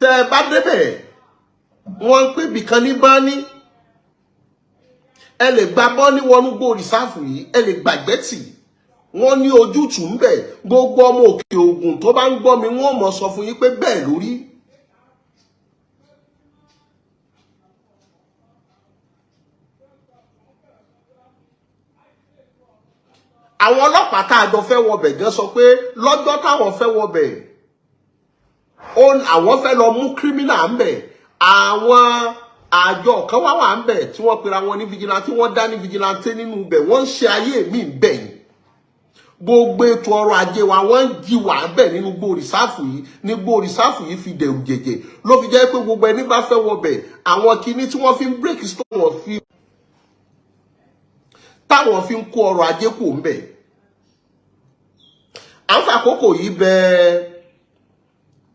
Tẹ́ ẹ bá débẹ̀, wọ́n ń pè bìkan ní báni. Ẹ lè gba bọ́ní wọnú gbó reserve yìí, ẹ lè gbàgbẹ́ tì Wọ́n ní ojútùú ń bẹ̀. Gbogbo ọmọ Òkè Ògùn tó bá ń gbọ́ mi, wọ́n mọ̀ sọ fún yín pé bẹ́ẹ̀ lórí. Àwọn ọlọ́pàá tá a jọ fẹ́ wọbẹ̀ gan sọ pé lọ́jọ́ táwọn fẹ́ wọbẹ̀, àwọn fẹ́ lọ mú criminal ń bẹ̀. Àwọn àjọ kan wá wà ń bẹ̀ tí wọ́n pera wọn ní vigilante, wọ́n dá ní vigilante nínú ibẹ̀, wọ́n ń ṣe ayé mi ń bẹ̀ yìí. Gbogbo ètò ọrọ̀ ajé wa, wọ́n ń jí wà ń bẹ̀ nínú gbó reserve yìí. Ní gbó reserve yìí fi dẹ̀rù jẹ̀jẹ̀ ló fi jẹ́ pé gbogbo ẹni bá fẹ́ wọbẹ̀, àwọn kinní tí wọ́n fi ń break stone, wọ́n fi táwọn fi ń kó ọrọ̀ ajé kù ń bẹ̀. À ń fàkókò yìí bẹ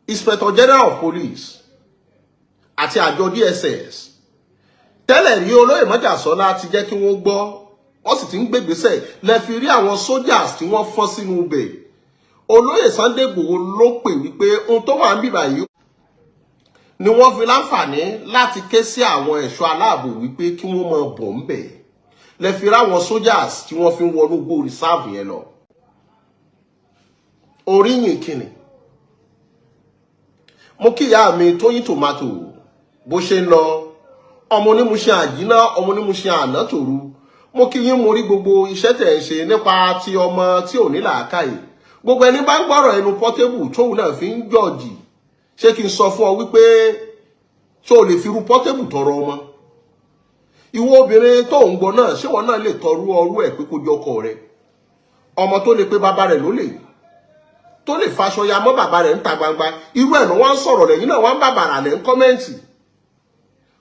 Inspector General of Police àti àjọ DSS tẹ́lẹ̀ rí, olóyè Mọ́jàsọ́lá, ti jẹ́ kí wọ́n gbọ́, wọ́n sì ti ń gbégbésẹ̀. Lẹ fi rí àwọn soldiers tí wọ́n fọ́n sínú ibẹ̀. Olóyè Sunday Igboho ló pè wípé ohun tó wà ń bìbà yìí ni wọ́n fi láǹfààní láti ké sí àwọn ẹ̀ṣọ́ aláàbò wípé kí wọ́n máa bọ̀ ń bẹ̀. Lẹ fi ráwọn soldiers tí wọ́n fi ń wọnú gbó reserve yẹn lọ. Oríyìn kìnnì, mo kíyà mi Tóyìn Tòmátò bó ṣe ń lọ, ọmọ onímúṣe àjínà, ọmọ onímúṣe àná tòru. Mo kí yín, mo rí gbogbo iṣẹ́ tẹ̀ ń ṣe nípa ti ọmọ tí ò ní làákàyè. Gbogbo ẹni bá ń gbọ́rọ̀ ẹnu Portable tóun náà fi ń jọ̀jì, ṣé kí n sọ fún ọ wípé ṣé o lè fi irú Portable tọrọ ọmọ? Ìwọ obìnrin tó ń gbọ́ náà, ṣé wọn náà lè tọrú ọrú ẹ̀ pé kó jọkọ rẹ? Ọmọ tó lè pé bàbá rẹ̀ lólè, tó lè faṣọ ya mọ́ bàbá rẹ̀ ń ta gbangba, irú ẹ̀ ló wá ń sọ̀rọ̀ lẹ́yìn náà, wá ń bàbàrà lẹ́ ń comment.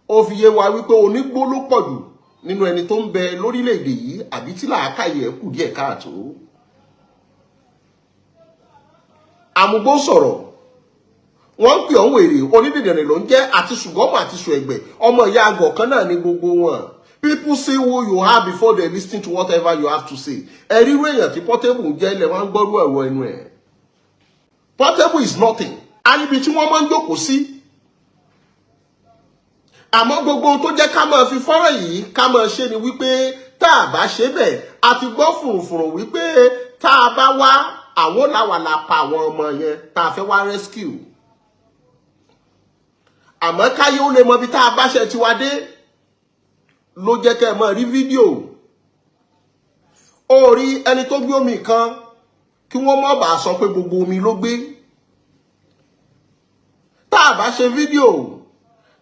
Ó fi yé wa wípé onígbó ló pọ̀ jù nínú ẹni tó ń bẹ lórílẹ̀‐èdè yìí, àbí tí làákàyè ẹ̀ kù díẹ̀ káàtó. Àmúgbó sọ̀rọ̀, wọ́n ń pè ọ́n wèrè, onídìdìrín ló ń jẹ́, àti ṣùgọ́mù àti ṣùẹ̀gbẹ̀, ọmọ ìyá àgọ̀ kan náà ní gbogbo wọn. People see who you are before they listen to whatever you have to say. Ẹ rírú èèyàn tí Portable ń jẹ́ ilẹ̀ wọn ń gbọ́rú ẹ̀rọ ẹnu ẹ̀. Portable is nothing. Àríbi tí wọ́n máa ń jókòó sí. Àmọ́ gbogbo ohun tó jẹ́ ká máa fi fọ́nrán yìí ká máa ṣe ni wípé tá a bá ṣe bẹ́ẹ̀, a ti gbọ́ fùrùfùrù wípé tá a bá wá, àwọn làwà la pa àwọn ọmọ yẹn tá a fẹ́ wá rescue. Àmọ́ káyé ó lè mọ ibi tá a bá ṣe tiwa dé ló jẹ́ kẹ́ ẹ máa rí fídíò. Ó rí ẹni tó gbé omi kan, kí wọ́n má bàa sọ pé gbogbo omi ló gbé. Tá a bá ṣe fídíò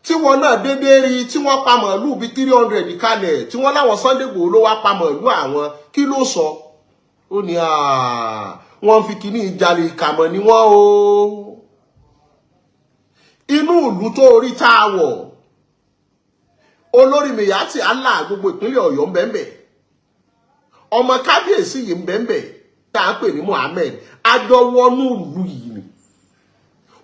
tí wọn náà déédéé rí tí wọ́n pa màálù bíi 300 kalẹ̀, tí wọ́n láwọn Sunday Igboho ló wá pa màálù àwọn, kí ló sọ? Ó ní wọ́n fi kíní ìjalè, ìkàmọ̀ ni wọ́n o. Inú ìlú tó orí tá a wọ̀, olórí Miyetti Allah gbogbo ìpínlẹ̀ Ọ̀yọ́ ń bẹ́ẹ̀, ọmọ kábíyèsí yìí ń bẹ́ẹ̀ tá a pè ní Muhammed, àjọwọ́nú ìlú yìí ni.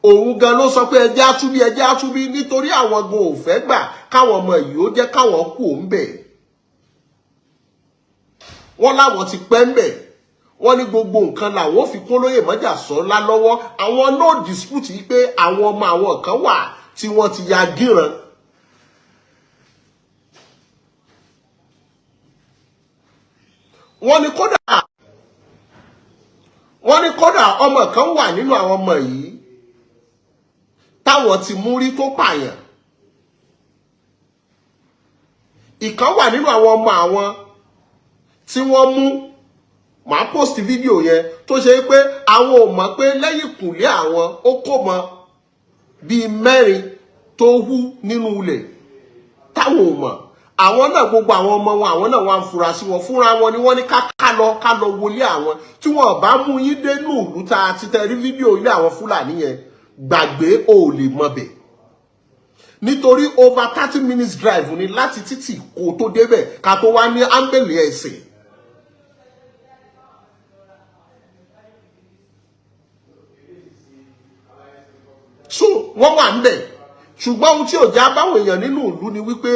Òun gan ló sọ pé ẹjẹ́ àtúbí, ẹjẹ́ àtúbí, nítorí àwọn gan ò fẹ́ gbà káwọn ọmọ yìí ó jẹ́ káwọn kú òun bẹ̀. Wọ́n láwọn ti pẹ́ ń bẹ̀. Wọ́n ní gbogbo nǹkan làwọn ò fi kún lóyè Mọ́jàsọ́lá lọ́wọ́. Àwọn no dispute yìí pé àwọn ọmọ àwọn kan wà tí wọ́n ti ya gíran. Wọ́n ní kódà ọmọ kan wà nínú àwọn ọmọ yìí táwọn ti mú rí tó pààyàn. Ìkan wà nínú àwọn ọmọ àwọn tí wọ́n mú, màá post fídíò yẹn, tó ṣe pé àwọn ò mọ̀ pé lẹ́yìn kùnlé àwọn ó kó mọ bíi mẹ́rin tó hú nínú ilẹ̀ táwọn ò mọ̀. Àwọn náà, gbogbo àwọn ọmọ wọn, àwọn náà wọ́n á fura sí wọn fúnra wọn ni. Wọ́n ní ká lọ wọlé àwọn tí wọ́n bá mú yín dé nù ìlú tá a ti tẹ rí fídíò ilé àwọn Fúlàní yẹn, gbàgbé, ò lè mọ bẹ̀, nítorí over 30 minutes drive ni láti títì kó tó débẹ̀, ká tó wá ní ámbẹ̀lì ẹ̀sìn. So wọ́n wà ń bẹ̀, ṣùgbọ́n ohun tí ò já báwọn èèyàn nínú ìlú ni wípé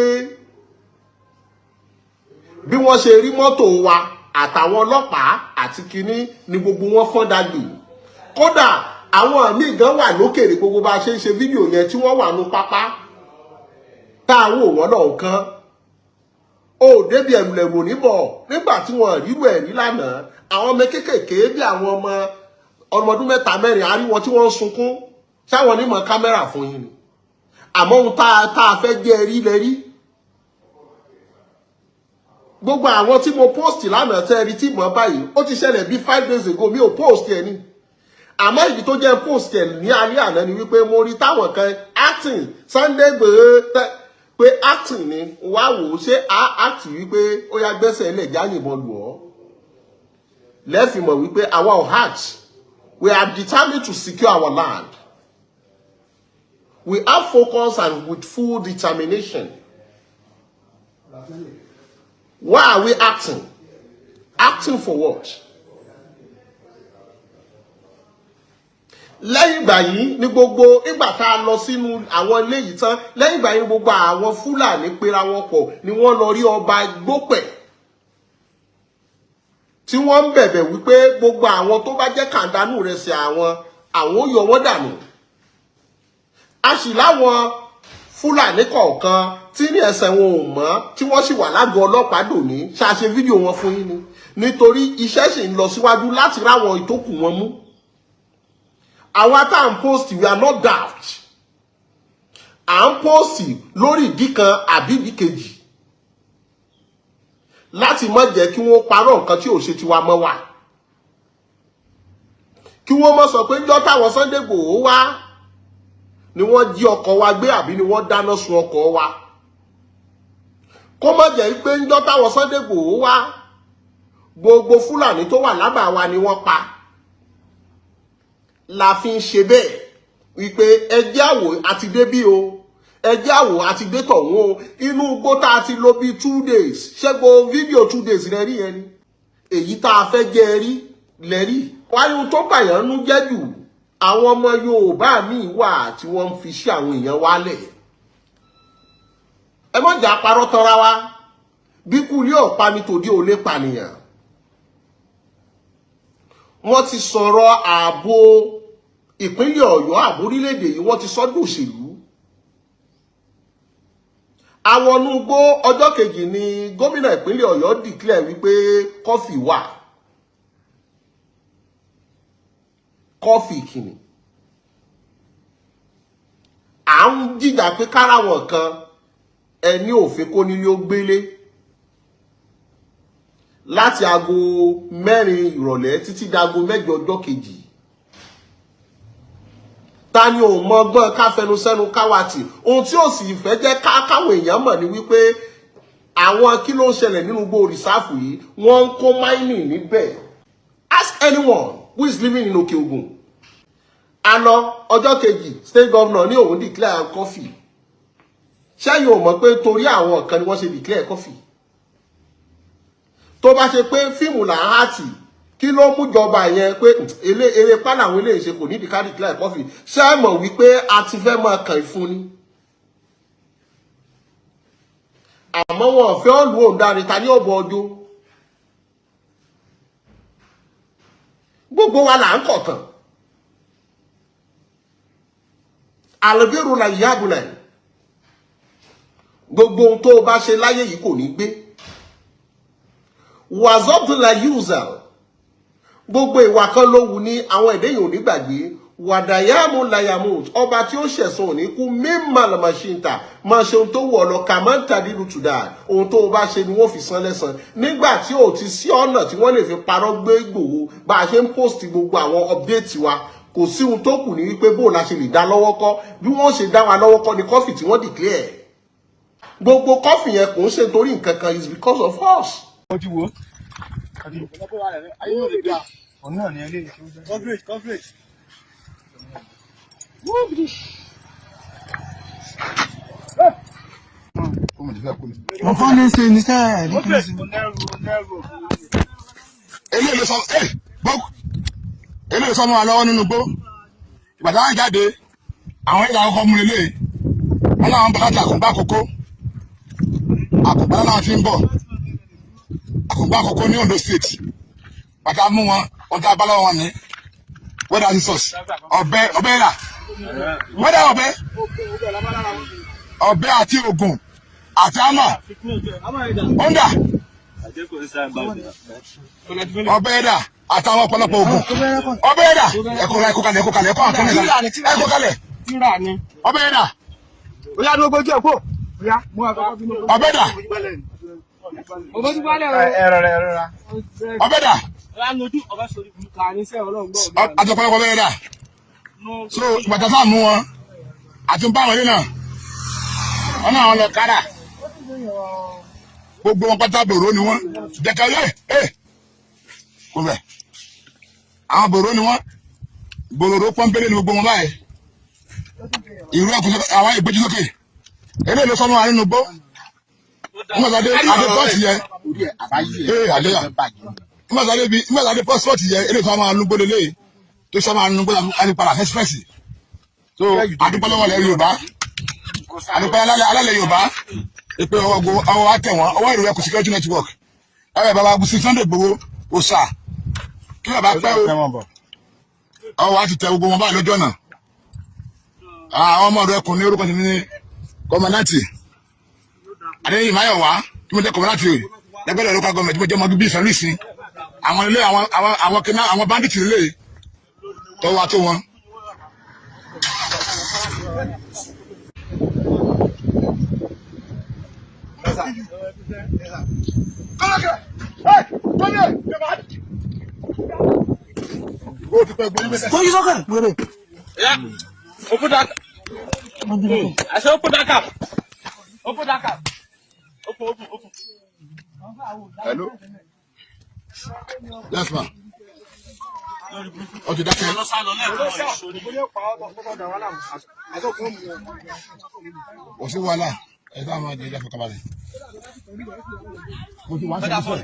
bí wọ́n ṣe rí mọ́tò wa àtàwọn ọlọ́pàá àti kinní ni gbogbo wọn fọ́n dàgbé. Kódà àwọn míì gan wà lókèrè, gbogbo bá a ṣe ń ṣe fídíò yẹn tí wọ́n wà ní pápá tá a wò wọ́n náà kán. Ó débi ẹ̀rùlẹ̀rù níbọ̀ nígbà tí wọ́n rírú ẹ̀rí lánàá. Àwọn ọmọ kéékèèké bí àwọn ọmọ ọmọdún 3, 4, àrí wọn tí wọ́n ń sunkún sáwọn onímọ̀ camera fún yín ni. Àmọ́ ohun tá a fẹ́ jẹ́ rí lẹ rí. Gbogbo àwọn tí mo post lánàá tẹ́ rí tí mọ̀ báyìí, ó ti ṣẹlẹ̀ bí 5 days ago. Mi ò post ẹ̀ ni, àmọ́ ìdí tó jẹ́ post ẹ̀ ní alẹ́ àná ni wípé mo rí táwọn kan acting Sunday Igboho pé acting ni. Wá wò ó, ṣé a act wípé ó yá, gbẹ́sẹ̀ ilẹ̀ já, yìnbọn lù ọ́ lẹ́fìmọ̀ wípé àwa ò act. We are determined to secure our land. We have focus and with full determination. Why are we acting? Acting for what? Lẹ́yìn ìgbà yìí ní gbogbo ìgbà tá a lọ sínú àwọn ilé yìí tán, lẹ́yìn ìgbà yìí ní gbogbo àwọn Fúlàní pera wọn pọ̀ ni wọ́n lọ rí ọba Gbópẹ̀, tí wọ́n ń bẹ̀bẹ̀ wípé gbogbo àwọn tó bá jẹ́ kàńdánù rẹ̀ sí àwọn, àwọn ó yọ wọ́n dànù. A sì láwọn Fúlàní kọ̀ọ̀kan tí ní ẹsẹ̀ wọn ò mọ́, tí wọ́n sì wà lágọ̀ọ́ ọlọ́pàá dòní. Ṣàṣe fídíò wọn fún yín ni, nítorí iṣẹ́ sì ń lọ síwájú láti ráwọn ìtókù wọn mú. Àwa tá à ń post, we are not daft. À ń post lórí ìdí kan àbí ìdí kejì láti má jẹ́ kí wọ́n parọ́ nǹkan tí ò ṣe tiwa mọ́ wa, kí wọ́n má sọ pé ńjọ́ táwọn Sunday Igboho wá ni wọ́n jí ọkọ̀ wa gbé, àbí ni wọ́n dáná sun ọkọ̀ wa. Kó má jẹ́ pé ńjọ́ táwọn Sunday Igboho wá, gbogbo Fúlàní tó wà lábàá wa ni wọ́n pa. La fi ń ṣe bẹ́ẹ̀ wípé ẹjẹ́ àwò àti débí o, ẹjẹ́ àwò àti dé tọ̀hún o. Inú igbó tá a ti lò bíi 2 days, ṣé gbogbo fídíò 2 days rẹ rí yẹn ni? Èyí tá a fẹ́ jẹ́ rí lẹ́rí wáyé. Ohun tó bàyàn nú jẹ́ jù, àwọn ọmọ Yorùbá míì wà tí wọ́n ń fi sí àwọn èèyàn wálẹ̀. Ẹ má jà parọ́ tọ́ra wa. Bí kú ilé ọ̀pá mi, tòdí ò lè pànìyàn. Wọ́n ti sọ̀rọ̀ ààbò ìpínlẹ̀ Ọ̀yọ́, ààbò orílẹ̀-èdè yìí, wọ́n ti sọ́dún òṣèlú. Àwọn onúgbó ọjọ́ kejì ni gómìnà ìpínlẹ̀ Ọ̀yọ́ declare wípé curfew wà. Curfew kìnnì à ń jìjà pé káráwọn kan ẹni òfin kó nílé ó gbélé láti aago 4 ìrọ̀lẹ́ títí dago 8 ọjọ́ kejì. Ta ni òun mọ ọgbọ́n ká fẹnu sẹ́nu káwàtì? Ohun tí ó sì fẹ́ jẹ́ káwọn èèyàn mọ̀ ni wípé àwọn kí ló ń ṣẹlẹ̀ nínú igbó reserve yìí, wọ́n ń kó mining níbẹ̀. Ask anyone who is living in Òkè Ògùn. A lọ ọjọ́ kejì, state governor ní òun declare curfew. Ṣẹ́yìn ò mọ̀ pé torí àwọn kan ni wọ́n ṣe declare curfew? Tó bá ṣe pé fíìmù là ń hàtì, kí ló mú jọba yẹn pé eré eré pálá àwọn eléyìí ṣe kò nídìí ká declare curfew? Ṣé ẹ mọ̀ wípé a ti fẹ́ máa kàn ìfún ni? Àmọ́ wọn ò fẹ́ ọ̀lù òǹdarí ta ní ọ̀bọ̀ ọjọ́. Gbogbo wa là ń kọ̀tàn àlùbírù la ìyá àbúlà. Gbogbo ohun tó o bá ṣe láyé yìí kò ní gbé. Wàzọ́bùlà yúzà, gbogbo ìwà kan ló wù ní àwọn èdè yìí ò ní gbàgbé. Wàdàyàmú làyàmú, ọba tí ó ṣẹ̀sùn ò ní kú. Mímà lọ́mọṣíntà, máa ṣe ohun tó wù ọ́ lọ. Kàmáńtà dídú tùdà, ohun tó o bá ṣe ni wọ́n fi san lẹ́san. Nígbà tí ò ti sí ọ̀nà tí wọ́n lè fi parọ́ gbé Ìgbòho, bá a ṣe ń post gbogbo àwọn update wa, kò sí ohun tó kù ní wípé bó la ṣe lè dá lọ́wọ́ kọ́. Bí wọ́n ṣe dá wa lọ́wọ́ kọ́ ni curfew tí wọ́n declare. Gbogbo curfew yẹn kò ń ṣe torí nǹkan kan, is because of us. Ojú wo? Òun náà ni eléyìí. Coverage, coverage. Nǹkan lè ṣe ní sẹ́ẹ̀ ní kí n ṣe. Eléyìí ló sọ ẹ bọ́, eléyìí sọ mọ́ wa lọ́wọ́ nínú igbó. Ìgbà táwọn jáde, àwọn ìlà ọkọ̀ mú lélẹ̀ wọn làwọn bọ̀ láti Àkùngbá Àkókó. Àkùngbá làwọn ti ń bọ̀, Àkùngbá Àkókó ní Ondo State. Bàtà mú wọn, wọn tá a bá lọ́wọ́ wọn ní wẹ́dà scissors, ọ̀bẹ, ọ̀bẹ rà wẹ́dà, ọ̀bẹ, ọ̀bẹ àti oògùn. Àti hammer honda, ọbẹ̀ ẹ̀dà àtàwọn ọ̀pọ̀lọpọ̀ oògùn. Ọbẹ̀ ẹ̀dà, ẹ̀kọ́ ẹ̀kọ́ kalẹ̀, ẹ̀kọ́ kalẹ̀, ẹ̀kọ́ àkànlẹ̀, ẹ̀kọ́ kalẹ̀, ọbẹ̀ ẹ̀dà. Ó yá, dúró, gbójú ẹ̀ kó. Ó yá, mú àkọ́kọ́ bínú. Ọbẹ̀ ẹ̀dà. Ẹ̀rọ rẹ̀, ẹ̀rọ rẹ̀. Ọbẹ̀ ẹ̀dà àti ọ̀pọ̀lọpọ̀ ọbẹ̀ ẹ̀dà. So ìgbàtà sáà mú wọn àti ń bá wọn ilé náà, wọn náà wọn lọ kára gbogbo wọn pátá. Bòró ni wọn jẹkẹrẹ ẹ kò bẹ, àwọn bòró ni wọn, bòròró pọ́npẹ́lẹ́ ni gbogbo wọn báyìí. Ìrú ẹkùn àwọn ìgbéjú sókè eléyìí ló sọnù àrínú gbó nígbàtà dé adé pọ́ọ̀tì yẹ ee àléyà nígbàtà dé bi, nígbàtà dé pọ́ọ̀tì yẹ eléyìí tó máa nugbó lélẹ́yìí tó sọ máa nugbó láti padà express. So adúpẹ́ lọ́wọ́ ilẹ̀ Yorùbá, adúpẹ́ alálẹ̀ Yorùbá pé ọwọ́ ọwọ́ wa tẹ̀ wọ́n, ọwọ́ Ìrù Ẹkùn Security Network ẹ̀rọ bàbá Bùsí Sunday Igboho òòṣà kí bàbá pẹ́ o. Ọwọ́ wa ti tẹ gbogbo wọn báyìí lójú ọ̀nà. Àwọn ọmọ ọ̀dọ́ ẹkùn ní orúkọ tèmi ní commandant Adéyìn Máyọ̀wá tí mo jẹ́ commandant lẹ́gbẹ̀rẹ̀ local government, tí mo jẹ́ ọmọ bíbí ìfẹ́ lùsìn. Àwọn ilé àwọn kìnnà, àwọn bandits ilé tó wá tó wọn. Gbójú sókè wèrè. Open that. I say open that cap. Open that cap. Open, open, open. Hello. Yes, ma. Ó ti dákẹ́. Lọ sá lọ lẹ́ẹ̀kan ìṣòro. Kò sí wàhálà. Ẹ sáà máa jẹ ìjà fọkànbalẹ̀. Mo ti wá sí ìṣe.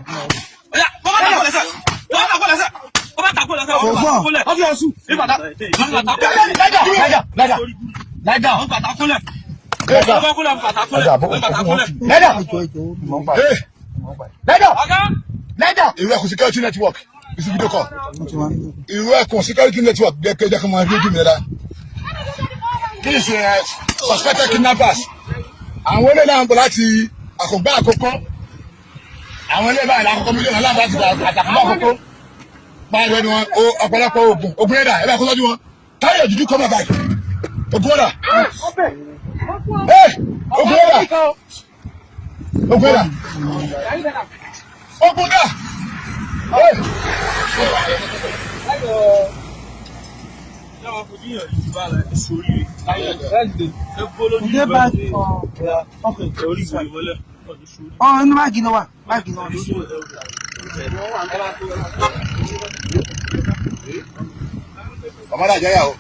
Oya, bọ́bá ta kó lẹ́sẹ̀. Bọ́bá ta kó lẹ́sẹ̀. Bọ́bá ta kó lẹ́sẹ̀. Kò gbọ́. Bọ́bá ta Láìdá, láìdá, láìdá. Bọ́bá ta kúnlẹ̀. Bọ́bá kúnlẹ̀, bọ́bá ta kúnlẹ̀. Bọ́bá ta kúnlẹ̀. Láìdá, Ee, láìdá, Ọ̀gá. láìdá. Ìrù Ẹkùn Security Network ìsìn video call. Ìrù Ẹkùn Security Network jẹ́ kí ẹ jẹ́ kí n máa rí ojú mi dáadáa. This is suspected kidnappers. Àwọn ilé náà ń bọ̀ láti Àkùngbá Àkókó. Àwọn ilé báyìí lákòókò mílíọ̀nù aláàbò láti Àkùngbá Àkókó. Báyìí wẹ́n ni wọn o ọ̀pọ̀lọpọ̀ oògùn oògùn ẹ̀dà ẹ̀ bá kó sọ́jú wọn. Táyà òjijì kọ́ máa báyìí. Oògùn ẹ̀dà. Ẹ̀ oògùn ẹ̀dà. Oògùn ẹ̀dà. Oògùn ẹ̀dà. Ẹ̀. Ǹjẹ́ báàgì ọ inú báàgì ló wà, báàgì ló wà. Ọmọdé àjẹyà o.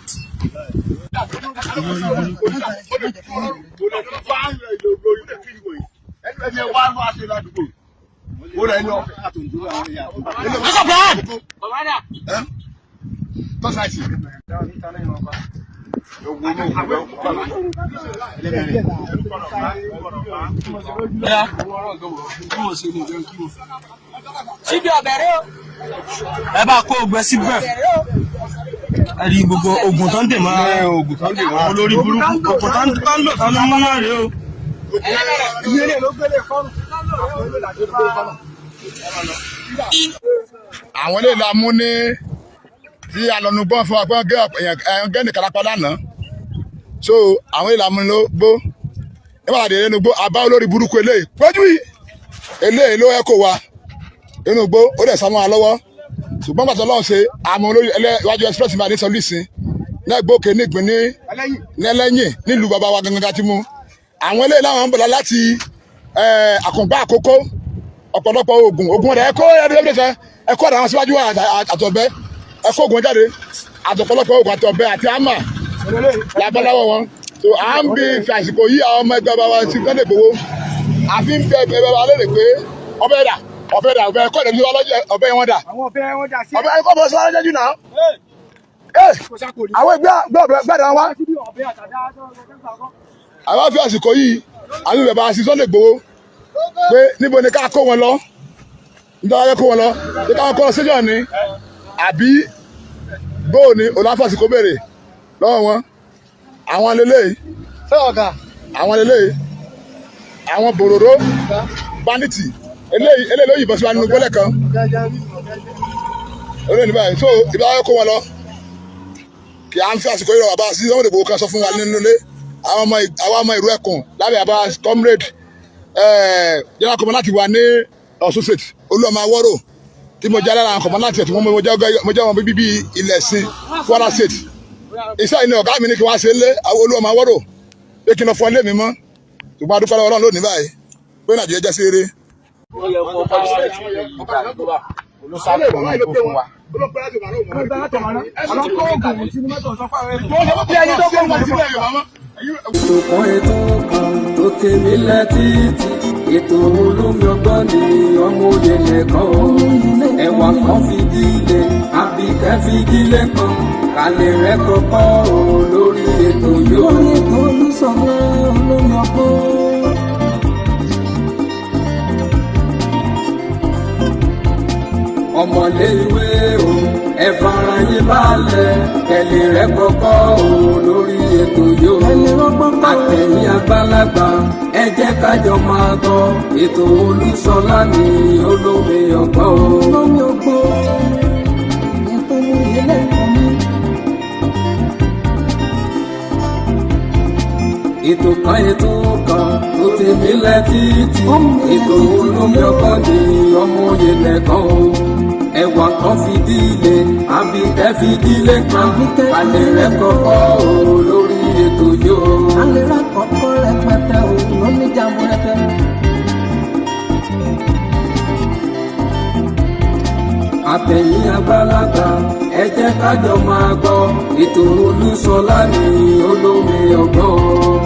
Síbi ọbẹ̀ rẹ o. Ẹ bá kó ogun ẹ síbẹ̀. Ẹ rí gbogbo oògùn tó ń dè mọ́. Olórí burúkú oògùn tó ń lò tó ń mú náà rèé o. Ìyẹlẹ ló gbélé fọ́ọ̀mù. Àwọn ilé la mú ní tí alọ́nugbọ́n fún wa pé wọ́n gé nìkan lápá lánàá. So àwọn ilé la mú ló gbó nígbà tí inú gbó abá olórí burúkú eléyìí péjú yìí eléyìí ló ẹ̀kọ́ wa inú gbó, ó dẹ̀ sá mọ́ wa lọ́wọ́. Ṣùgbọ́n pàtó lọ́wọ́ ṣe àmọ́ olórí iwájú express máa ní sọlísìn lẹ́gbọ́kè nígbìn ní lẹ́lẹ́yìn nílùú bàbá wa gangan ti mú. Àwọn eléyìí láwọn ń bọ̀ láti Àkùngbá Àkókó, ọ̀pọ̀lọpọ̀ oògùn oògùn rẹ̀ ẹ̀kọ́ ẹ̀dẹ́gbẹ̀sẹ̀ ẹ̀kọ́ àwọn síwájú àtọ̀bẹ́ ẹ̀kọ́ oògùn jáde àtọ̀pọ̀lọpọ̀ oògùn àtọ̀bẹ́ àti àmà lábọ́láwọ́ wọn. So à ń bí fi àsìkò yí àwọn ọmọ ẹgbẹ́ bàbá sí Sunday Igboho, àfi ń bẹ ẹgbẹ́ bàbá lérè pé ọbẹ̀ dà, ọbẹ̀ dà, ọbẹ̀ ẹ̀kọ́ ìdẹ́gbẹ́ ọbẹ̀ wọn dà. Àwọn ọbẹ̀ wọn dà sí. Ọbẹ̀ ẹ̀kọ́ bọ̀ sọ́wọ́n jẹ́jú náà. Àwọn ẹgbẹ́ gbẹ́dà wa àwọn fi àsìkò yìí àfi bàbá sí Sunday Igboho pé níbo ni ká kó wọn lọ, nítorí wọn kó wọn lọ, ṣé káwọn kó lọ station ni àbí bóò ni olùfàsìkò béèrè lọ́wọ́ wọn. Àwọn lélẹ́yìí, Ṣé ọ̀gá? àwọn lélẹ́yìí. Àwọn bòròró bandit eléyìí, eléyìí ló yìnbọn sí wa nínú gbọ́lẹ̀ kan olóyìn báyìí. So ìbá kó wọn lọ kì á ń fi àsìkò yìí rọ bàbá sí Sunday Igboho kan sọ fún wa nínú ilé àwọn ọmọ ìlú ẹkùn lábẹ́ àbá comrade general commandant láti wà ní Ọ̀ṣun State, Olúọmọ Awọ́rò, tí mo jẹ́ lára àwọn commandant tí mo jẹ́ ọmọ bíbí ilẹ̀ sin Kwara State. Iṣẹ́ yìí ni ọ̀gá mi ní kí wọ́n á ṣe lé Olúọmọ Awọ́rò pé kí n lọ fọ ilé mi mọ́, ṣùgbọ́n a dúpẹ́ lọ́wọ́ Ọlọ́run lónìí báyìí pé Nàìjíríà jẹ́ sí eré. Ó yẹ fún punishment olóṣàkóso tó fún wa. Àwọn kó oògùn sínú mọ́tò sọ fún àwọn ẹni bí ẹni tó kó oògùn sílẹ̀. Ètò kan, ètò kan tó tèmi létí, ètò olómi ọgbọ́n ni ọmọ òye nìkan o. Ẹwà kan fìdílé, àbíkẹ́ fìdílé kan kálẹ̀ rẹ̀ kọ́kọ́ o lórí ètò yóò. Lórí ètò Olúṣọlá olómi ọgbọ́n. Ọmọlé ìwé o, ẹ fara yín balẹ̀, kẹlẹ̀ rẹ̀ kọ́kọ́ o lórí ètò yóò. Kẹ́lẹ́ rọ́gbọ́n kọ́. Àtẹ̀yìn àgbàlagbà, ẹ jẹ́ kájọ máa gbọ́ ètò Olúṣọlá ní olómi ọgbọ́n o. Olómi ọgbọ́n ètò mú ilé ẹ̀kọ́ mi. Ètò kan, ètò kan tó ti mílẹ̀ títí, ètò olómi ọgbọ́n ní ọmọ òye lẹ́kọ̀ọ́ o. Ẹwà kan fìdílé, àbíkẹ́ fìdílé kan alẹ́ rẹ̀ kọ́kọ́ o lórí ètò yóò. Alẹ́ rà kọ́kọ́ rẹpẹtẹ o lóní jàmbó rẹpẹ. Àtẹ̀yìn àgbàlagbà, ẹ jẹ́ kájọ máa gbọ́ ètò Olúṣọlá ní olómi ọgbọ́n.